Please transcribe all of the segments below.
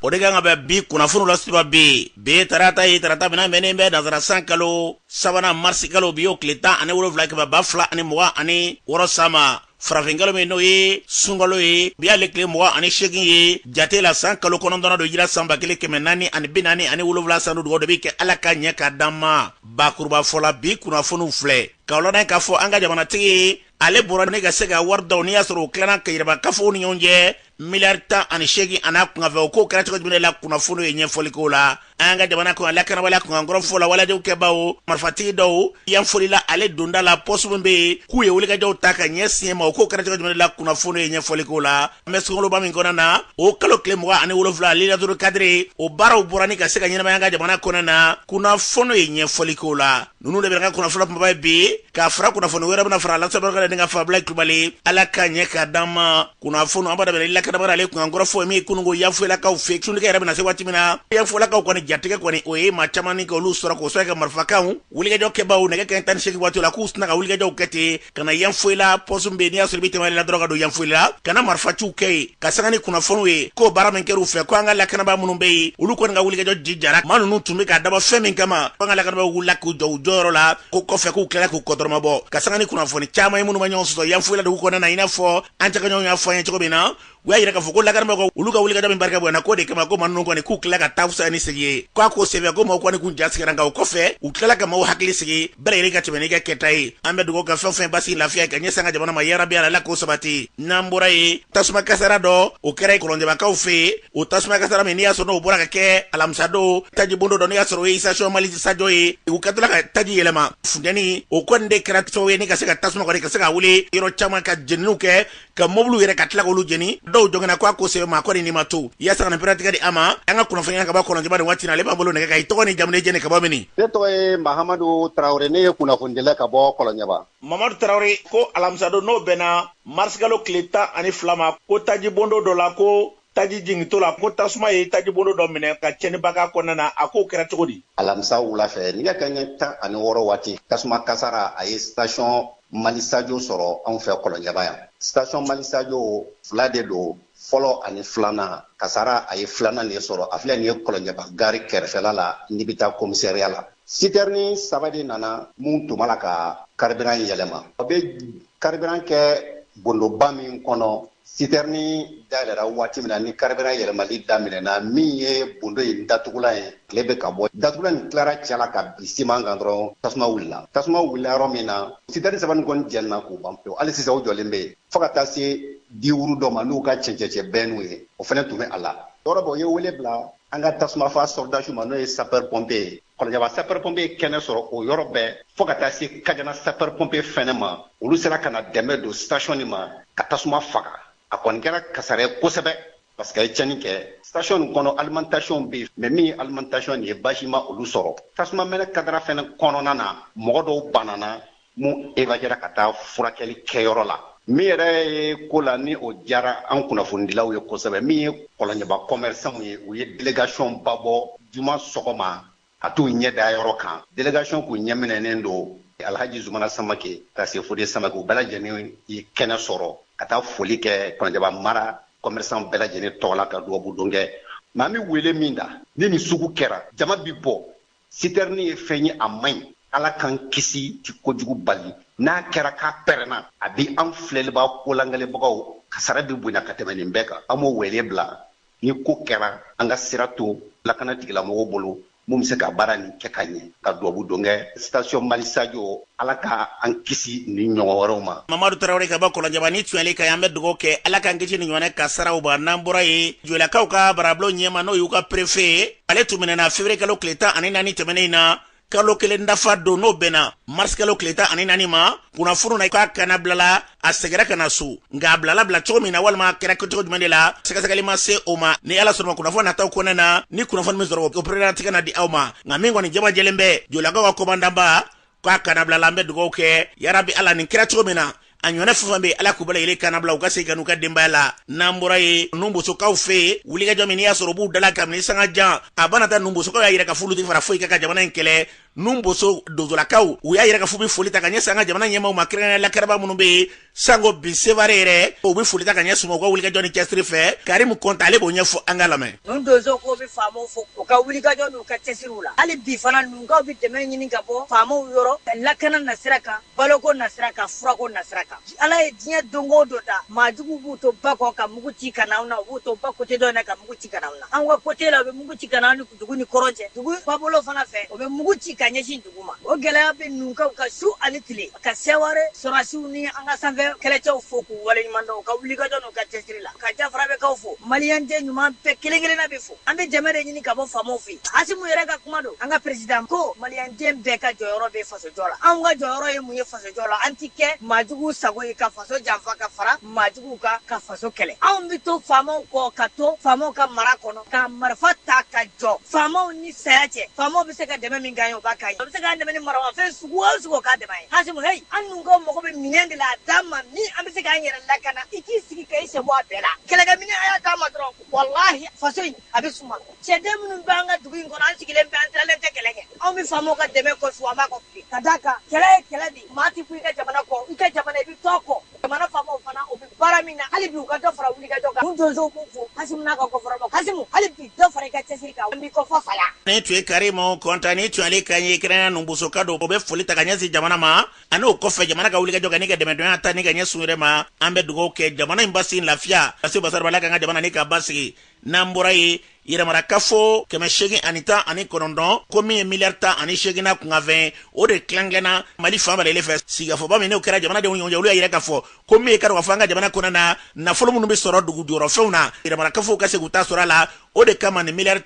O de kan ka bɛn bi kunnafoniw la bi bi tarata ye, tarata min bɛnnen bɛ nansara san kalo sabanan, marisi kalo, bi y'o tile 17, 2026 san ma. Farafinkalo min n'o ye sunkalo ye, bi y'ale tile 28 ye jate la, san kalo 9 don, jira san 1447 san. Dugawu de bɛ kɛ Ala ka ɲɛ ka d'an ma. Bakuruba fɔla, bi kunnafoniw filɛ ka lɔnna k'a fɔ an ka jamanatigi ale bɔra ne ka se ka wari daw, n'i y'a sɔrɔ o tilana ka yɛrɛba kafow ni ɲɔgɔn cɛ, miliyari 18 a n'a kunkanfɛ. O ko kɛra cogo jumɛn la? Kunnafoniw ye ɲɛfɔli k'o la. An ka jamana kɔnɔ, lakanabaliya kunkankɔrɔ fɔ la, waladenw kɛbaw, marifatigi dɔw yan folila ale donda la, poste min bɛ yen k'u ye wulikajɔw ta ka ɲɛsin ma. O ko kɛra cogo jumɛn la? Kunnafoniw ye ɲɛfɔli k'o la. An bɛ sunkaloba min kɔnɔ na, o kalo tile 27, Laylatul Kadiri, o baaraw bɔra ni ka se ka ɲɛnamaya an ka jamana kɔnɔ na. Kunnafoniw ye ɲɛfɔli k'o la. Ninnu de bɛ ka kunnafoni kunbaba ye bi, k'a fara kunnafoni wɛrɛ bɛna fara lasabali ni ka fabila Kulubali. Ala ka ɲɛ ka d'an ma. Kunnafoni an b'a daminɛ lakanabara ale kunkankɔrɔ fɔ min kununko Yanfolilakaw fɛ. Suntigɛ yɛrɛ bɛna se waati min na, Yanfolilakaw kɔni jatigɛ kɔni, o ye maa caman ni ka olu sɔrɔ k'o sɔrɔ ka marifakanw wulikajɔ kɛbaw nɛgɛ kɛ 18 waati la, k'u sina ka wulikajɔw kɛ ten ka na Yanfolila poste bɛ yen. N'i y'a sɔrɔ i bɛ tɛmɛ la dɔrɔn ka don Yanfolila ka na marifaciw kɛ yen, ka sanga ni kunnafoniw ye k'o baara min kɛra u fɛ, ko an ka lakanabaa minnu bɛ yen, olu kɔni ka wulikajɔ jijara. Maa ninnu tun bɛ ka dabɔ fɛn min kama, ko an ka lakanabaaw wulila k'u jɔ u jɔyɔrɔ la, ko kɔfɛ k'u tilala k'u kɔdɔrɔmabɔ, ka sanga ni kunnafoni caman ye minnu ma ɲɔgɔn sɔsɔ Yanfolila dugu kɔnɔna na. I n'a fɔ an cɛkaɲɔgɔn y'a fɔ an ye cogo min na, u y'a yira k'a fɔ ko lakanabagaw, olu ka wulikajɔ min barika bonyana, k'o de kama ko maa ninnu kɔni k'u tila ka taa fisaya ni segi ye. K'a ko senfɛ ko maaw kɔni kun ja sigira, nka o kɔfɛ u tilala ka maaw hakili sigi, bɛɛ lajɛlen ka tɛmɛ n'i ka kɛta ye. An bɛ dugawu ka fɛn fɛn basi, lafiya ka ɲɛsin an ka jamana ma. Yarabi Ala k'o sabati. N'an bɔra yen, tasuma kasara dɔ, o kɛra Kɔlɔnjɛbakaw fɛ yen. O tasuma kasara min n'i y'a sɔrɔ n'o bɔra ka kɛ alamisadon, taji bondo dɔ, n'i y'a sɔrɔ o ye station Mali Sajo ye, u ka tila ka taji yɛlɛma funteni, o kɔni de kɛra sababu ye ni ka se ka tasuma kɔni ka se ka wuli yɔrɔ caman, ka jeniniw kɛ, ka mobiliw yɛrɛ ka tila k'olu jeni. Dɔw jɔngɛnna ko a ko sɛbɛn ma kɔni ni ma to yaasa ka nin pɛrɛtigɛ di a ma. An ka kunnafoniya ka bɔ Kɔlɔnjɛba nin waati na, ale b'an bolo nɛgɛ kan. I tɔgɔ ni jamu, ni jɛni ka bɔ min? Ne tɔgɔ ye Mahamadu Tarawele, ne ye kunnafonidila ka bɔ Kɔlɔnjɛba. Mamadu Tarawele, ko alamisadon n'o bɛnna marisikalo tile 12 ma, ko taji bondo dɔ la, ko taji jigintɔ la, ko tasuma ye taji bondo dɔ minɛ ka tiɲɛniba k'a kɔnɔna na. A k'o kɛra cogo di? Alamisa wula fɛ, nɛgɛ kanɲɛ 16 waati, tasuma kasara a ye station Mali Sajo sɔrɔ anw fɛ Kɔlɔnjɛba yan. Station Mali Sajo fila de don, fɔlɔ ani filanan. Kasara a ye filanan de sɔrɔ. A filɛ nin ye Kɔlɔnjɛba gari kɛrɛfɛla la, n'i bɛ taa commissariat la. Citerne saba de nana mun tun b'a la ka carburant yɛlɛma. O bɛ carburant kɛ bondoba min kɔnɔ, citerne dayɛlɛra waati min na ni carburant yɛlɛmali daminɛna, min ye bondo in datugulan ye, tile bɛ ka bɔ, datugulan nin tilara cɛ la ka bin siman kan dɔrɔn, tasuma wulila. Tasuma wulila yɔrɔ min na, citerne saba nin kɔni jɛnna k'u ban pewu. Hali sisan u jɔlen bɛ yen, fo ka taa se diwuru dɔ ma n'u ka cɛncɛncɛ bɛnniw ye, o fana tun bɛ a la. Yɔrɔ bɔ u ye wele bila an ka tasuma fa sɔrɔdasiw ma, n'o ye sapeur pompier ye. Kɔlɔnjɛba sapeur pompier ye kɛnɛ sɔrɔ o yɔrɔ bɛɛ, fo ka taa se Kajana sapeur pompier fɛnɛ ma. Olu sera ka na dɛmɛ don station nin ma ka tasuma faga. A kɔni kɛra kasara ye kosɛbɛ, parce que a ye tiɲɛni kɛ station nin kɔnɔ. Alimentation bɛ yen, mais min ye alimentation nin ye, baasi ma olu sɔrɔ. Tasuma mɛnɛ kadara fɛnɛ kɔnɔna na, mɔgɔ dɔw banana mun évacuera ka taa furakɛli kɛyɔrɔ la. Min yɛrɛ ye ko la ni o diyara an kunnafonidilaw ye kosɛbɛ, min ye Kɔlɔnjɛba commerçant ye, u ye délégation ba bɔ juma sɔgɔma ka t'u ɲɛ da yɔrɔ kan. Délégation k'u ɲɛminɛnen don Alhaji Zumana Samake ka se Fode Samake, u bɛɛ lajɛlen ye kɛnɛ sɔrɔ ka taa foli kɛ Kɔlɔnjɛba mara commerçant bɛɛ lajɛlen tɔgɔ la, ka dubabu don kɛ. Maa min wele min da ni nin sugu kɛra, jama bi bɔ. Citerne ye fɛn ye, a man ɲi. Ala k'an kisi ti kojugu bali. N'a kɛra k'a pɛrɛnna, a bi an filɛliba kolankɛlɛbagaw kasara bi bonya ka tɛmɛ nin bɛɛ kan. An b'o wele bila, ni ko kɛra, an ka sira to lakana tigilamɔgɔw bolo mun bɛ se ka baara nin kɛ ka ɲɛ, ka dubabu don kɛ station Mali Sajo. Ala ka an kisi ni ɲɔgɔn wɛrɛw ma. Mamadu Tarawele ka bɔ Kɔlɔnjɛba ni tuyali ka, an bɛ dugawu kɛ, Ala k'an kisi ni ɲɔgɔnɛ kasaraw ma. N'an bɔra yen, Jolakaw ka barabulon ɲɛma, n'o y'u ka préfet ye, ale tun minɛna février kalo tile 14 tɛmɛnen in na, kalo kelen dafa don, n'o bɛnna mars kalo tile 14 ma. Kunnafoni na k'a kana bilala, a seginna ka na so, nka a bilala bila cogo min na walima a kɛra cogo jumɛn de la, sɛgɛsɛgɛli ma se o ma. Ni Ala sɔnna, kunnafoni nataw kɔnɔna na, ni kunnafoni min sɔrɔ, o pereperelatigɛ na di aw ma. Nka min kɔni jama jɛlen bɛ, Jolakaw ka commandant ba k'a kana bilala. An bɛ dugawu kɛ, yarabi Ala, nin kɛra cogo min na, A ɲɔgɔnna fɛn fɛn bɛ, Ala k'u bɛɛ lajɛlen kana bila u ka segin ka n'u ka denbaya la. N'an bɔra yen, Nunbosokaw fɛ yen, wulikajɔ min n'i y'a sɔrɔ u b'u dala kabini sanga jan a bana ta, Nunbosokaw y'a yira k'a fɔ olu tɛ fara foyi kan ka jamana in kɛlɛ. Nunboso donsolakaw, u y'a yira k'a fɔ u bɛ foli ta ka ɲɛsin an ka jamana ɲɛmaaw ma, kɛrɛnkɛrɛnnenya lakanabaa minnu bɛ yen sango bi Sevare yɛrɛ, u bɛ foli ta ka ɲɛsin u ma u ka wulikajɔ ni cɛsiri fɛ. Karimu Kɔnta, ale b'o ɲɛfɔ, an ka lamɛn. Ninnu donsow ko bɛ faamaw fo u ka wulikajɔ n'u ka cɛsiriw la. Hali bi fana, nunkaw bɛ dɛmɛ ɲini ka bɔ faamaw yɔrɔ lakana nasira kan, baloko nasira kan, furako nasira kan. Ala ye diɲɛ don o don da, maajuguw b'u to ba kɔ ka mugu ci ka na anw na, u b'u to ba côté dɔ in na ka mugu ci ka na anw na. Anw ka côté la, u bɛ mugu ci ka na anw ni dugu ni kɔrɔn cɛ. Dugu babolo fana fɛ, u bɛ mugu ci ka ɲɛsin dugu ma. O gɛlɛya bɛ nunkaw kan su ani tile. Ka Seware sɔrɔdasiw ni an ka sanfɛ kɛlɛcɛw fo k'u waleɲuman dɔn u ka wulikajɔ n'u ka cɛsiri la. Ka Jafarabɛkaw fo, maliyɛnden ɲuman bɛɛ kelen kelenna bɛ fo. An bɛ dɛmɛ de ɲini ka bɔ faamaw fɛ. Asimu yɛrɛ ka kuma don, an ka président ko maliyɛnden bɛɛ ka jɔyɔrɔ bɛ fasojɔ la. Anw ka jɔyɔrɔ ye mun ye fasojɔ la? An ti kɛ maajuguw sago ye ka faso janfa ka fara maajuguw kan ka faso kɛlɛ. Anw bɛ to faamaw kɔ, ka to faamaw ka mara kɔnɔ, ka marifa ta ka jɔ faamaw ni saya cɛ. Faamaw bɛ se ka dɛmɛ min k'an ye, o b'a k'an ye. O bɛ se k'an dɛmɛ ni maramafɛn sugu o sugu, o k'a dɛmɛ an ye. Hasimu, heyi, an nunkaw mago bɛ minɛn de la, a d'an ma min an bɛ se k'an yɛrɛ lakana. I k'i sigi ka i sen bɔ a bɛɛ la. Kɛlɛkɛminɛn, a y'a d'an ma dɔrɔn, walahi faso in a bɛ suma. Cɛden minnu bɛ an ka dugu in kɔnɔ, an sigilen bɛ, an sirannen tɛ kɛlɛ ɲɛ. Anw bɛ faamaw ka dɛmɛ kɔ su, an b'a kɔ tile, ka d'a kan kɛlɛ ye kɛlɛ de ye. Maa tɛ bɔ i ka jamana kɔ, i ka jamana i bɛ to a kɔ. Jamana faamaw fana, u bɛ baara min na, hali bi u ka dɔ fara wulikajɔ kan. Ninnu donsow b'u fo, Hasimu n'a ka gɔfɔrɔma. Hasimu, hali bi dɔ fara i ka cɛsiri kan, an b'i kɔ fo saya. Nin tun ye Karimu Kɔnta, ni tun ale kan ye, kɛrɛnkɛrɛnnenya Nunbosoka don. O bɛ foli ta ka ɲɛsin jamana ma, ani o kɔfɛ jamana ka wulikajɔ kan ni ka dɛmɛdɔnya ta ni ka ɲɛsin u yɛrɛ ma. An bɛ dugawu kɛ jamana in basigi, lafiya lase basaraba la, k'an ka jamana ni ka basigi. N'an bɔra yen, yɛrɛmarakafo 819, ko min ye miliyari 18 na kunkanfɛn, o de tilankɛna Mali fan bɛɛ lajɛlen fɛ. Sigikafɔba min n'o kɛra jamanadenw ɲɔgɔn cɛ, olu y'a yira k'a fɔ ko min ye ka dɔn k'a fɔ an ka jamana kɔnɔna na, nafolo minnu bɛ sɔrɔ dugu jukɔrɔfɛnw na, yɛrɛmarakafow ka se k'u ta sɔrɔ a la. O de kama nin miliyari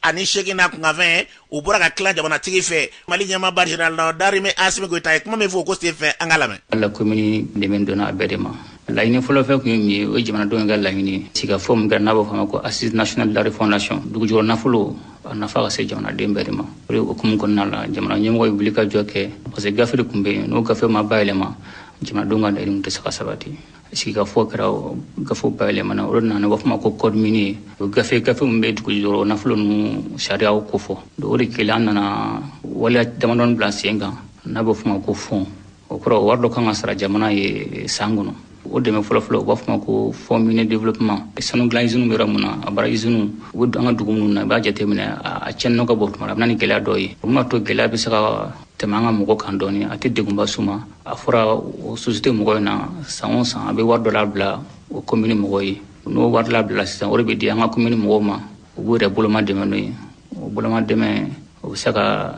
18 na kunkanfɛn, u bɔra ka tilan jamanatigi fɛ. Mali ɲɛmaaba général d'armée Asimi Goyita ye kuma min fɔ o ko sen fɛ, an ka lamɛn. La commune dɛmɛ donna a bɛɛ de ma. Laɲini fɔlɔ fɛn kun ye min ye, o ye jamanadenw ka laɲini ye. Sigikafɔ min kɛra, n'a b'a fɔ a ma ko Assise nationale de la refondation, dugujukɔrɔ nafolo a nafa ka se jamanaden bɛɛ de ma, o de hukumu kɔnɔna la, jamana ɲɛmɔgɔ ye wuli ka jɔ kɛ, parce que gafe de tun bɛ yen. N'o gafe ma bayɛlɛma, jamanadenw ka laɲini tɛ se ka sabati. Sigikafɔ kɛra, gafew bayɛlɛmana, o de nana, u b'a fɔ ma ko code minier. O gafe min bɛ dugujukɔrɔ nafolo ninnu sariyaw kofɔ, o de kelen, an nana waleya damadɔni bila sen kan, n'a bɛ fɔ ma ko fonds. O kɔrɔ, wari dɔ kan ka sara jamana ye san kɔnɔ. O dɛmɛ fɔlɔfɔlɔ, u b'a fɔ ma ko fonds minier développement. Sanu dilan usine bɛ yɔrɔ min na, a baara usine u bɛ an ka dugu minnu na, i b'a jateminɛ, a tiɲɛni ka bɔ tuma la, a bɛ na ni gɛlɛya dɔ ye. O bɛna to gɛlɛya bɛ se ka tɛmɛ an ka mɔgɔ kan dɔɔni, a tɛ degunba s'u ma. A fɔra o société mɔgɔ in na, san o san a bɛ wari dɔ labila o commune mɔgɔw ye. N'o wari labila sisan, o de bɛ di an ka commune mɔgɔw ma, u b'u yɛrɛ boloma dɛmɛ n'o ye. O boloma dɛmɛ, o bɛ se ka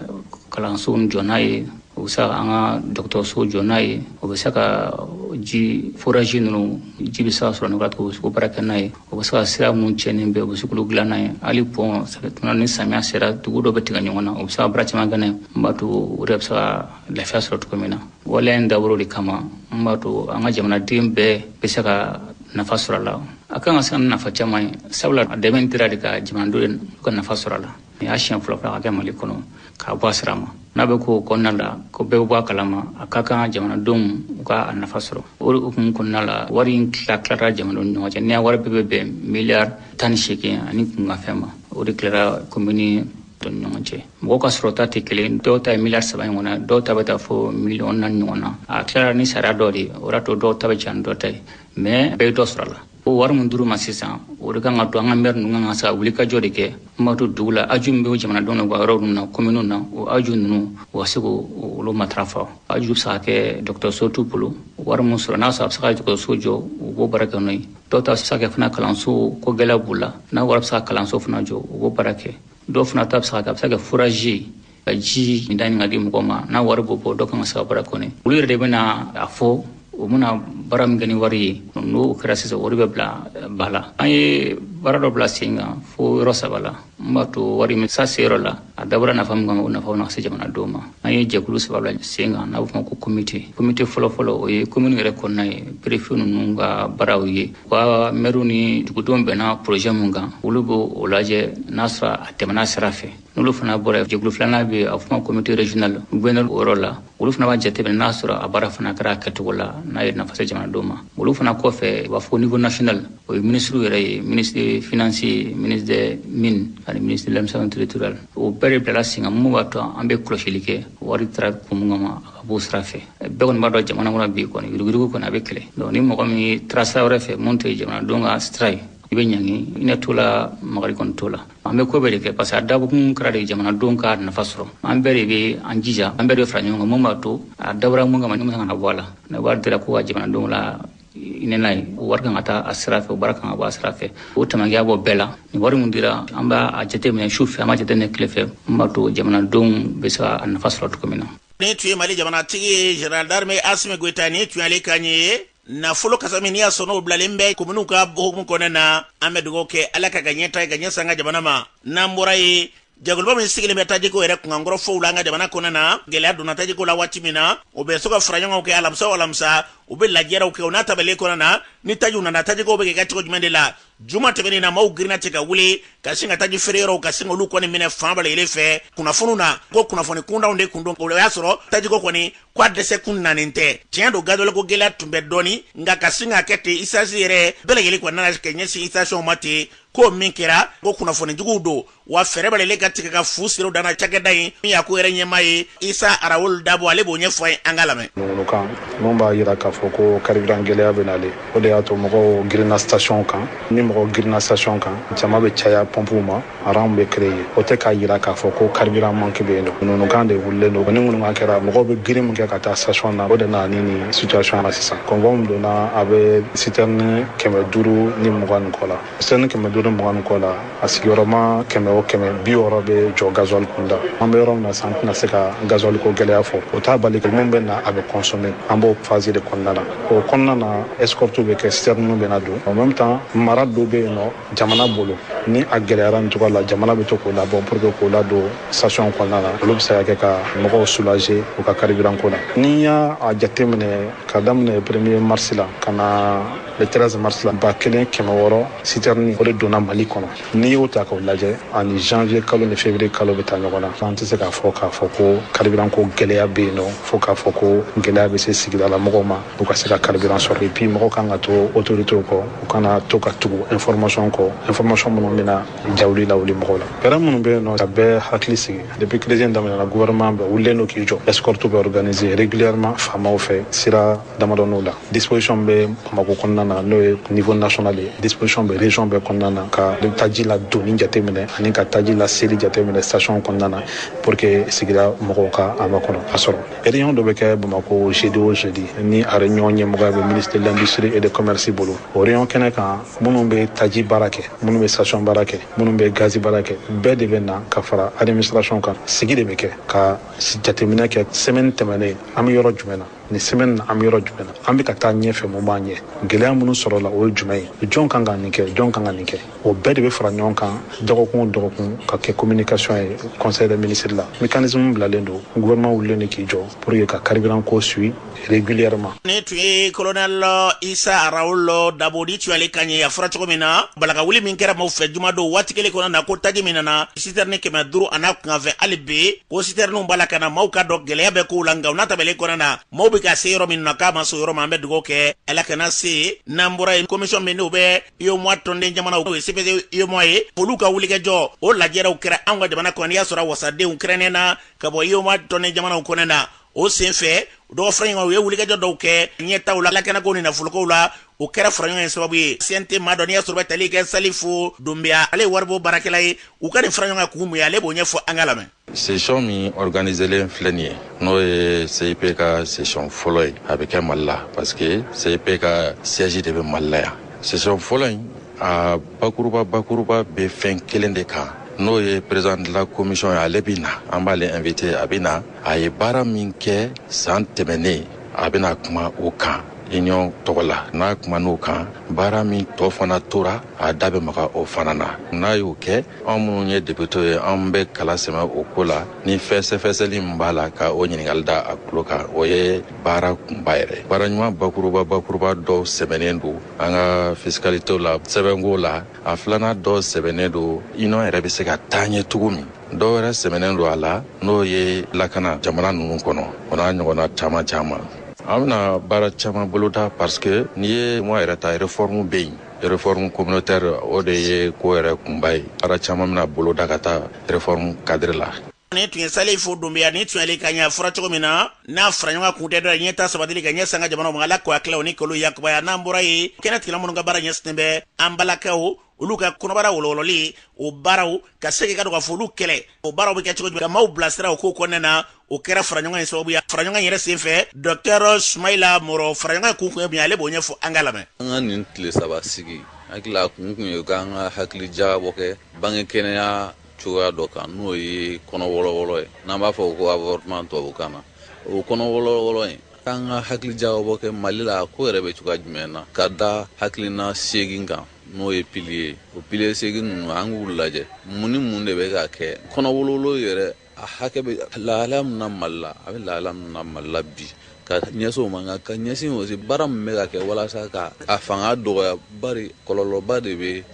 kalansow jɔ n'a ye, o bɛ se ka an ka dɔgɔtɔrɔsow jɔ n'a ye, o bɛ se ka ji forage ninnu, ji bɛ se ka sɔrɔ nɔgɔya cogo, o bɛ se k'o baara kɛ n'a ye, o bɛ se ka sira minnu tiɲɛnen bɛ, o bɛ se k'olu dilan n'a ye. Hali pont, tuma ni samiya sera, dugu dɔ bɛ tigɛ ɲɔgɔn na, o bɛ se ka baara caman kɛ n'a ye. N b'a to o de bɛ se ka lafiya sɔrɔ cogo min na. Waleya in dabɔra o de kama, n b'a to an ka jamanaden bɛɛ bɛ se ka nafa sɔrɔ a la. A kan ka se ka nafa caman ye, sabula a dɛmɛ dira de ka jamanadenw ka nafa sɔrɔ a la. Nin y'a siɲɛ fɔlɔ fɔlɔ ka kɛ Mali kɔnɔ k'a bɔ a sira ma. N'a bɛ k'o kɔnɔna la ko bɛɛ bɛ bɔ a kalama, a ka kan jamanadenw u ka a nafa sɔrɔ. O de hukumu kɔnɔna la, wari in tila tilara jamanadenw ni ɲɔgɔn cɛ. N'i y'a wari bɛɛ bɛ bɛn miliyari 18 ani kunkanfɛn ma, o de tilara commune dɔ ni ɲɔgɔn cɛ. Mɔgɔw ka sɔrɔta tɛ kelen, dɔw ta ye miliyari 3 ɲɔgɔn na, dɔw ta bɛ taa fo miliyɔn 4 ɲɔgɔn na. A tilara ni sariya dɔ de ye, o y'a to dɔw ta bɛ ca ni dɔ ta ye, mais bɛɛ ye dɔ sɔrɔ a la. O wari min dir'u ma sisan, o de kan ka to an ka maire ninnu kan ka se ka wulikajɔ de kɛ. N b'a to dugu la, aju min bɛ jamanadenw na u ka yɔrɔ ninnu na, commune na, o aju ninnu u ka se k'olu matarafa. Aju bɛ se ka kɛ dɔgɔtɔrɔso t'u bolo, wari min sɔrɔ n'a sɔrɔ a bɛ se ka dɔgɔtɔrɔso jɔ, u b'o baara kɛ n'o ye. Dɔw ta bɛ se ka kɛ fana kalanso ko gɛlɛya b'u la, n'a wari bɛ se ka kalanso fana jɔ, u b'o baara kɛ. Dɔw fana ta bɛ se ka kɛ, a bɛ se ka kɛ forage ye, ka ji da ni ka di mɔgɔ ma, n'a wari b'o bɔ, dɔ kan ka se ka baara kɛ n'o ye. Olu yɛrɛ de bɛna a fɔ u bɛna baara min kɛ ni wari ye. N'o kɛra sisan, wari bɛ bila ba la. An ye baara dɔ bila sen kan fo yɔrɔ saba la n b'a to wari min sa se yɔrɔ la, a dabɔra nafa min kama, o nafa na se jamanadenw ma. An ye jɛkulu saba bila sen kan n'a bɛ fɔ ma ko komite. Komite fɔlɔfɔlɔ, o ye commune yɛrɛ kɔnɔna ye, préfet ninnu ka baaraw ye. U ka mɛriw ni dugudenw bɛnna projet mun kan, olu b'o o lajɛ n'a sɔrɔ a tɛmɛna sira fɛ. N'olu fana bɔra, jɛkulu filanan bɛ yen, a bɛ fɔ ma comité régional, gouverneur o yɔrɔ la. Olu fana b'a jateminɛ n'a sɔrɔ a baara fana kɛra a kɛcogo la, n'a ye nafa se jamanadenw ma. Olu fana kɔfɛ, u b'a fɔ niveau national, o ye ministre yɛrɛ ye, ministre finance, ministre des mines ani ministre de l'administration territoriale. O bɛɛ de bilala sen kan mun b'a to an bɛ kɔlɔsili kɛ wari taara kun mun kama, a ka b'o sira fɛ. Bɛɛ kɔni b'a dɔn, jamana kɔnɔ bi kɔni, yuruguyurugu kɔni, a bɛ kɛlɛ. Donc ni mɔgɔ min taara sira wɛrɛ fɛ mun tɛ jamanadenw ka sira ye, i bɛ ɲangi. I t'o la, magari kɔni t'o la. An bɛ ko bɛɛ de kɛ parce que a dabɔkun kɛra de jamanadenw ka nafa sɔrɔ. An bɛɛ de bɛ an jija, an bɛɛ de bɛ fara ɲɔgɔn kan mun b'a to a dabɔra mun kama, ni kana bɔ a la. Ne wari dira ko ka jamanadenw la hinɛ ye, o wari kan ka taa a sira fɛ, o baara kan ka bɔ a sira fɛ, o tamakiya bɔ bɛɛ la. Nin wari min dira, an b'a jateminɛ su fɛ, an b'a jateminɛ tile fɛ, mun b'a to jamanadenw bɛ se ka a nafa sɔrɔ cogo min na. Ni tun ye Mali jamanatigi ye, général d'armée Asimi Goyita, ni tun y'ale kan ye. Nafolo kasa min n'i y'a sɔrɔ n'o bilalen bɛ kominiw ka hukumu kɔnɔna na, an bɛ dugawu kɛ Ala ka ɲɛta ye ka ɲɛsin an ka jamana ma. N'an bɔra yen, jɛkuluba min sigilen bɛ tajiko yɛrɛ kunkankɔrɔ la an ka jamana kɔnɔna na, gɛlɛya donna tajiko la waati min na, o bɛ se ka fara ɲɔgɔn kɛ alamisa o alamisa, u bɛ lajɛrɛw kɛ. O n'a tabalen kɔnɔna na, ni tajiw nana, tajikow bɛ kɛ cogo jumɛn de la? Juma tɛmɛnen na, maaw girinna ten ka wuli ka sin ka taji feere yɔrɔw ka sin olu kɔni minɛ fan bɛɛ lajɛlen fɛ. Kunnafoniw na ko kunnafoni kundanw de kun don, o y'a sɔrɔ tajiko kɔni ko a dɛsɛ kun naani tɛ. Tiɲɛ don, gazuwali ko gɛlɛya tun bɛ dɔɔni, nka ka sin ka kɛ ten, essence yɛrɛ bɛɛ lajɛlen kɔni nana ka ɲɛsin station ma ten. Ko min kɛra ko kunnafoni juguw don wa, fɛɛrɛ bɛ lajɛlen ka tigɛ ka fu siri dana. Cakɛda in min y'a ko yɛrɛ ɲɛmaa ye, Isa Arawol Dabo, ale b'o ɲɛfɔ an ye, an ka lamɛn. Ŋunukan mun b'a yira k'a fɔ ko carburant gɛlɛya bɛ nalen, o de y'a to mɔgɔw girinna station kan. Ni mɔgɔw girinna station kan, jama bɛ caya pɔnpuw ma, rang bɛ créer. O tɛ k'a yira k'a fɔ ko carburant manque bɛ yen nɔ. Ŋunukan de wulilen don. Ni ŋunukan kɛra, mɔgɔw bɛ girin min kɛ ka taa station na, o de nana ni nin situation na sisan. Convoi min donna, a bɛ citerne 520 ni kɔ la. Citerne 520 ni kɔ la, a sigiyɔrɔma 100 o 100, 60 bɛ jɔ gasoil kunda. An bɛ yɔrɔ min na sisan, an tɛna se ka gasoil ko gɛlɛya fɔ. O t'a bali mun bɛ na, a bɛ consommer. An b'o phase de kɔnɔna na. O kɔnɔna na, escorte bɛ kɛ, citerne bɛ na don. En même temps, mara dɔ bɛ yen nɔ jamana bolo, ni a gɛlɛyara nin cogoya la, jamana bɛ to k'o labɔ pour que k'o ladon station kɔnɔna na. Olu bɛ se ka kɛ ka mɔgɔw soulager u ka carburant ko la. N'i y'a jateminɛ, ka daminɛ 1er mars la ka na le 13 mars la, 1600 citerne, o de donna Mali kɔnɔ. N'i y'o ta k'o lajɛ ani janvier kalo ni février kalo bɛ taa ɲɔgɔn na, an tɛ se k'a fɔ k'a fɔ ko carburant ko gɛlɛya bɛ yen nɔ, fo k'a fɔ ko gɛlɛya bɛ se sigidala mɔgɔw ma u ka se ka carburant sɔrɔ. Et puis mɔgɔw kan ka to autorités kɔ, u kana to ka tugu information kɔ, information minnu bɛna jawuli lawuli mɔgɔw la. Fɛɛrɛ minnu bɛ yen nɔ ka bɛɛ hakili sigi, depuis crise in daminɛna, gouvernement bɛ wulilen don k'i jɔ. Escorte bɛ organiser régulièrement faamaw fɛ sira damadɔniw la. Disposition bɛ Bamakɔ kɔnɔna na, n'o ye niveau national ye. Disposition bɛ région bɛɛ kɔnɔna na ka taji la donni jateminɛ ani ka taji la seli jateminɛ station kɔnɔna na, pour que sigida mɔgɔw ka a makɔnɔ a sɔrɔ. Réunion dɔ bɛ kɛ Bamakɔ jeudi o jeudi, ni a réunion ɲɛmɔgɔya bɛ ministre de l'Industrie et de Commerce bolo. O réunion kɛnɛ kan, minnu bɛ taji baara kɛ, minnu bɛ station baara kɛ, minnu bɛ gazi baara kɛ, bɛɛ de bɛ na ka fara administration kan. Sigi de bɛ kɛ ka jateminɛ kɛ: semaine tɛmɛnen, an bɛ yɔrɔ jumɛn na? Nin semaine na, an bɛ yɔrɔ jumɛn na? An bɛ ka taa ɲɛfɛ? Mun b'an ɲɛ? Gɛlɛya minnu sɔrɔla, o ye jumɛn ye? Jɔn kan ka nin kɛ? Jɔn kan ka nin kɛ? O bɛɛ de bɛ fara ɲɔgɔn kan dɔgɔkun o dɔgɔkun ka kɛ communication ye conseil des ministres la. Mécanisme bilalen don, gouvernement wulilen don k'i jɔ pour que ka carburant ko suit régulièrement. Ni tun ye colonel Isa Raoul Dabo ni tun y'ale kan ye. A fɔra cogo min na, balaka wuli min kɛra maaw fɛ jumadon waati kelen kɔnɔ na, ko taji min nana citerne 500 a n'a kunkanfɛ, hali bi ko citernew b'a la ka na. Maaw ka dɔn gɛlɛya bɛ kow la, nka u n'a tabalen kɔnɔ na, maaw bɛ ka se yɔrɔ min na k'a ma se yɔrɔ ma. An bɛ dugawu kɛ Ala kana se. N'an bɔra yen, commission min n'o bɛ UEMOA tɔnden jamanaw, o ye CPC UEMOA ye, olu ka wulikajɔ, o lajɛrɛw kɛra anw ka jamana kɔnɔ. N'i y'a sɔrɔ wasadenw kɛrɛnnen na ka bɔ UEMOA tɔnden jamanaw kɔnɔ na, o sen fɛ dɔgɔ fara ɲɔgɔn, u ye wulikajɔ dɔw kɛ ɲɛtaw la, lakanako ni nafolokow la. O kɛra fara ɲɔgɔn ye sababu ye CNT maa dɔ, n'i y'a sɔrɔ bɛ tali kɛ Salifu Dunbiya, ale ye waribɔ baarakɛla ye. U ka nin fara ɲɔgɔn kan k'u mun ye, ale b'o ɲɛfɔ, an ka lamɛn. Session min organiselen filɛ nin ye, n'o ye CIP ka session fɔlɔ ye, a bɛ kɛ Mali la parce que CIP ka siège de bɛ Mali la yan. Session fɔlɔ in, a bakuruba bakuruba bɛ fɛn kelen de kan, n'o ye président de la commission ye. Ale bɛ na, an b'ale invité, a bɛ na, a ye baara min kɛ san tɛmɛnen, a bɛna kuma o kan. Union tɔgɔ la. N'a kuman'o kan, baara min tɔ fana tora, a da bɛ maga o fana na. N'a y'o kɛ, anw minnu ye député ye, an bɛ kala sɛmɛ o ko la ni fɛsɛfɛsɛli min b'a la, ka o ɲininkali da a tulo kan. O ye baara kunba yɛrɛ. Baara ɲuman bakuruba bakuruba dɔw sɛbɛnnen don an ka fiscalité la, sɛbɛnko la. A filanan dɔ sɛbɛnnen don Union yɛrɛ bɛ se ka taa ɲɛ cogo min. Dɔw wɛrɛ sɛbɛnnen don a la, n'o ye lakana jamana ninnu kɔnɔ, o n'a ɲɔgɔnna caman caman. An bɛna baara caman boloda, parce que n'i ye UEMOA yɛrɛ ta, réforme bɛ yen, réforme communautaire, o de ye ko yɛrɛ kunba ye. Baara caman bɛna boloda ka taa réforme cadre la. Ni tun ye Salifu Dunbiya, ni tun y'ale ka ɲɛ fɔra cogo min na, n'a fara ɲɔgɔn kun tɛ dɔ ɲɛ ta sabatili ka ɲɛ san ka jamana ma. Ala ko a kilaw ni kalo yakubaya. N'an bɔra yen, kɛnɛ tigila minnu ka baara ɲɛsinnen bɛ an balakaw, olu ka kɔnɔbara wolowololi, o baaraw ka se ka don ka fɔ olu kɛlɛ, o baaraw bɛ kɛ cogo jumɛn, ka maaw bilasira o ko kɔnɔna na, o kɛra fara ɲɔgɔn ye sababu ye. Fara ɲɔgɔn yɛrɛ senfɛ, docteur Sumayila Mɔrɔ, fara ɲɔgɔn kun kun ye mun ye, ale b'o ɲɛfɔ, an ka lamɛn. An ka nin tile 3 sigi, hakili a kun kun ye k'an ka hakili jagabɔ kɛ bange kɛnɛya cogoya dɔ kan, n'o ye kɔnɔ wɔlɔwɔlɔ ye, n'an b'a fɔ ko avortement tubabukan na. O kɔnɔ wɔlɔwɔlɔ in, k'an ka hakili jagabɔ kɛ Mali la, ko yɛrɛ bɛ cogoya jumɛn na, ka da hakilina 8 kan, n'o ye pilier. O pilier 8 ninnu, an k'u lajɛ, mun ni mun de bɛ ka kɛ, kɔnɔ wolowolo yɛrɛ a hakɛ bɛ lahalaya min na Mali la, a bɛ lahalaya min na Mali la bi, ka ɲɛsin o ma, nka ka ɲɛsin aussi baara min bɛ ka kɛ walasa ka a fanga dɔgɔya, bari kɔlɔlɔba de bɛ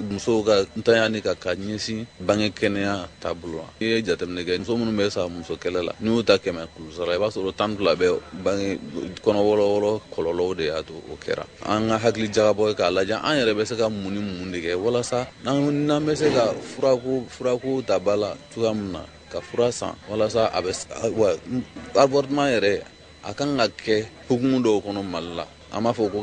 musow ka ntanyani ka ɲɛsin bange kɛnɛya taabolo la. N'i ye jateminɛ kɛ, muso minnu bɛ sa muso kɛlɛ la, n'i y'u ta 100 kulusara, i b'a sɔrɔ 12 bɛ bange kɔnɔ wɔlɔwɔlɔ kɔlɔlɔw de y'a to o kɛra. An ka hakili jagabɔ k'a lajɛ, an yɛrɛ bɛ se ka mun ni mun de kɛ walasa n'an bɛ se ka furako ta ba la cogoya min na, ka fura san walasa a bɛ wa avortement yɛrɛ a kan ka kɛ hukumu dɔw kɔnɔ Mali la. An b'a fɔ ko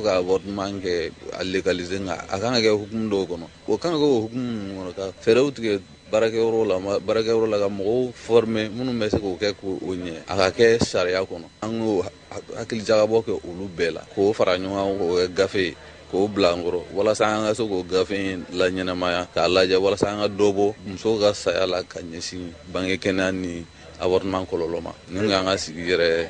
ka avortement kɛ a légaliser, nka a kan ka kɛ hukumu dɔw kɔnɔ. O kan ka kɛ o hukumu ninnu kɔnɔ, ka fɛɛrɛw tigɛ baarakɛyɔrɔ la, ka mɔgɔw former minnu bɛ se k'o kɛ k'o ɲɛ, a ka kɛ sariya kɔnɔ. An k'o hakili jagabɔ kɛ olu bɛɛ la, k'o fara ɲɔgɔn kan, k'o kɛ gafe ye, k'o bila an kɔrɔ, walasa an ka se k'o gafe in laɲɛnamaya, k'a lajɛ walasa an ka dɔ bɔ musow ka saya la ka ɲɛsin bange kɛnɛya ni avortement kɔlɔlɔ ma. Nin y'an ka sigi yɛrɛ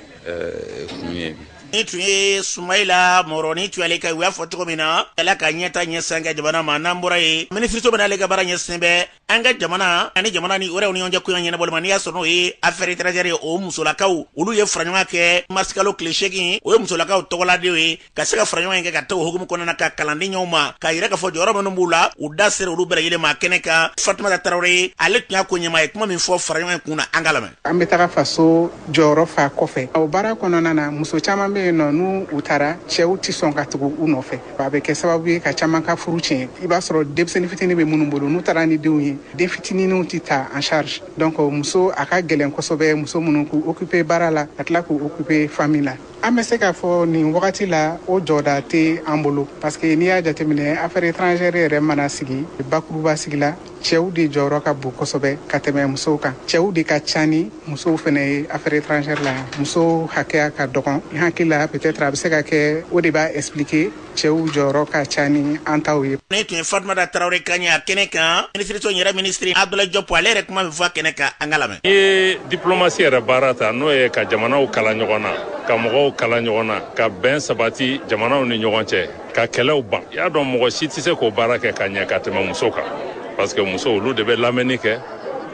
kun ye bi. Ni tun ye Sumayila Mɔrɔ, ni tun y'ale ka, u y'a fɔ cogo min na, ala ka ɲɛta ɲɛsan kɛ jamana ma. N'an bɔra yen, minisiriso bɛ n'ale ka baara ɲɛsin bɛ an ka jamana ani jamana ni wɛrɛw ni ɲɔgɔn cɛ koɲɛ ɲɛnabɔli ma, n'i y'a sɔrɔ n'o ye affaire étrangère ye, o musolakaw, olu ye fara ɲɔgɔn kɛ marisikalo tile 8. O ye musolakaw tɔgɔladenw ye, ka se ka fara ɲɔgɔn kɛ ka taa o hukumu kɔnɔna na, ka kalanden ɲɔgɔn ma, k'a yira k'a fɔ jɔyɔrɔ minnu b'u la, u da sera olu bɛɛ lajɛlen ma kɛnɛ kan. Fatumata Tarawele, ale tun y'a ko ɲɛmaa ye, kuma min fɔ fara ɲɔgɔn kun na, an ka lamɛn. An bɛ taga faso jɔyɔrɔ fa kɔfɛ. O baara kɔnɔna na, muso caman bɛ yen nɔ, n'u u taara, cɛw tɛ sɔn ka tugu u nɔfɛ. A bɛ kɛ sababu ye ka caman ka furu tiɲɛ. I b'a sɔrɔ denmisɛnnin fitinin bɛ minnu bolo, n'u taara ni denw ye, den fitininw tɛ ta en charge. Donc muso a ka gɛlɛn kosɛbɛ, muso minnu k'u occuper baara la, ka tila k'u occuper famille la. An bɛ se k'a fɔ nin wagati la, o jɔda tɛ an bolo, parce que n'i y'a jateminɛ, affaire étrangère yɛrɛ mana sigi bakuruba sigi la, cɛw de jɔyɔrɔ ka bon kosɛbɛ ka tɛmɛ musow kan. Cɛw de ka ca ni musow fɛnɛ ye affaire étrangère la, musow hakɛya ka dɔgɔn. N hakili la, peut-être a bɛ se ka kɛ o de b'a expliquer cɛw jɔyɔrɔ ka ca ni an taw ye. Ne tun ye Fatumata Tarawele kan ye a kɛnɛ kan. Minisiriso yɛrɛ minisiri Abdoulaye Diop, ale yɛrɛ kuma min fɔ a kɛnɛ kan, an ka lamɛn. N'i ye diplomatie yɛrɛ baara ta, n'o ye ka jamanaw kala ɲɔgɔn na, ka mɔgɔw kala ɲɔgɔn na, ka bɛn sabati jamanaw ni ɲɔgɔn cɛ, ka kɛlɛw ban, i y'a dɔn, mɔgɔ si tɛ se k'o baara kɛ ka ɲɛ ka tɛmɛ muso kan, parce que muso, olu de bɛ lamɛnni kɛ,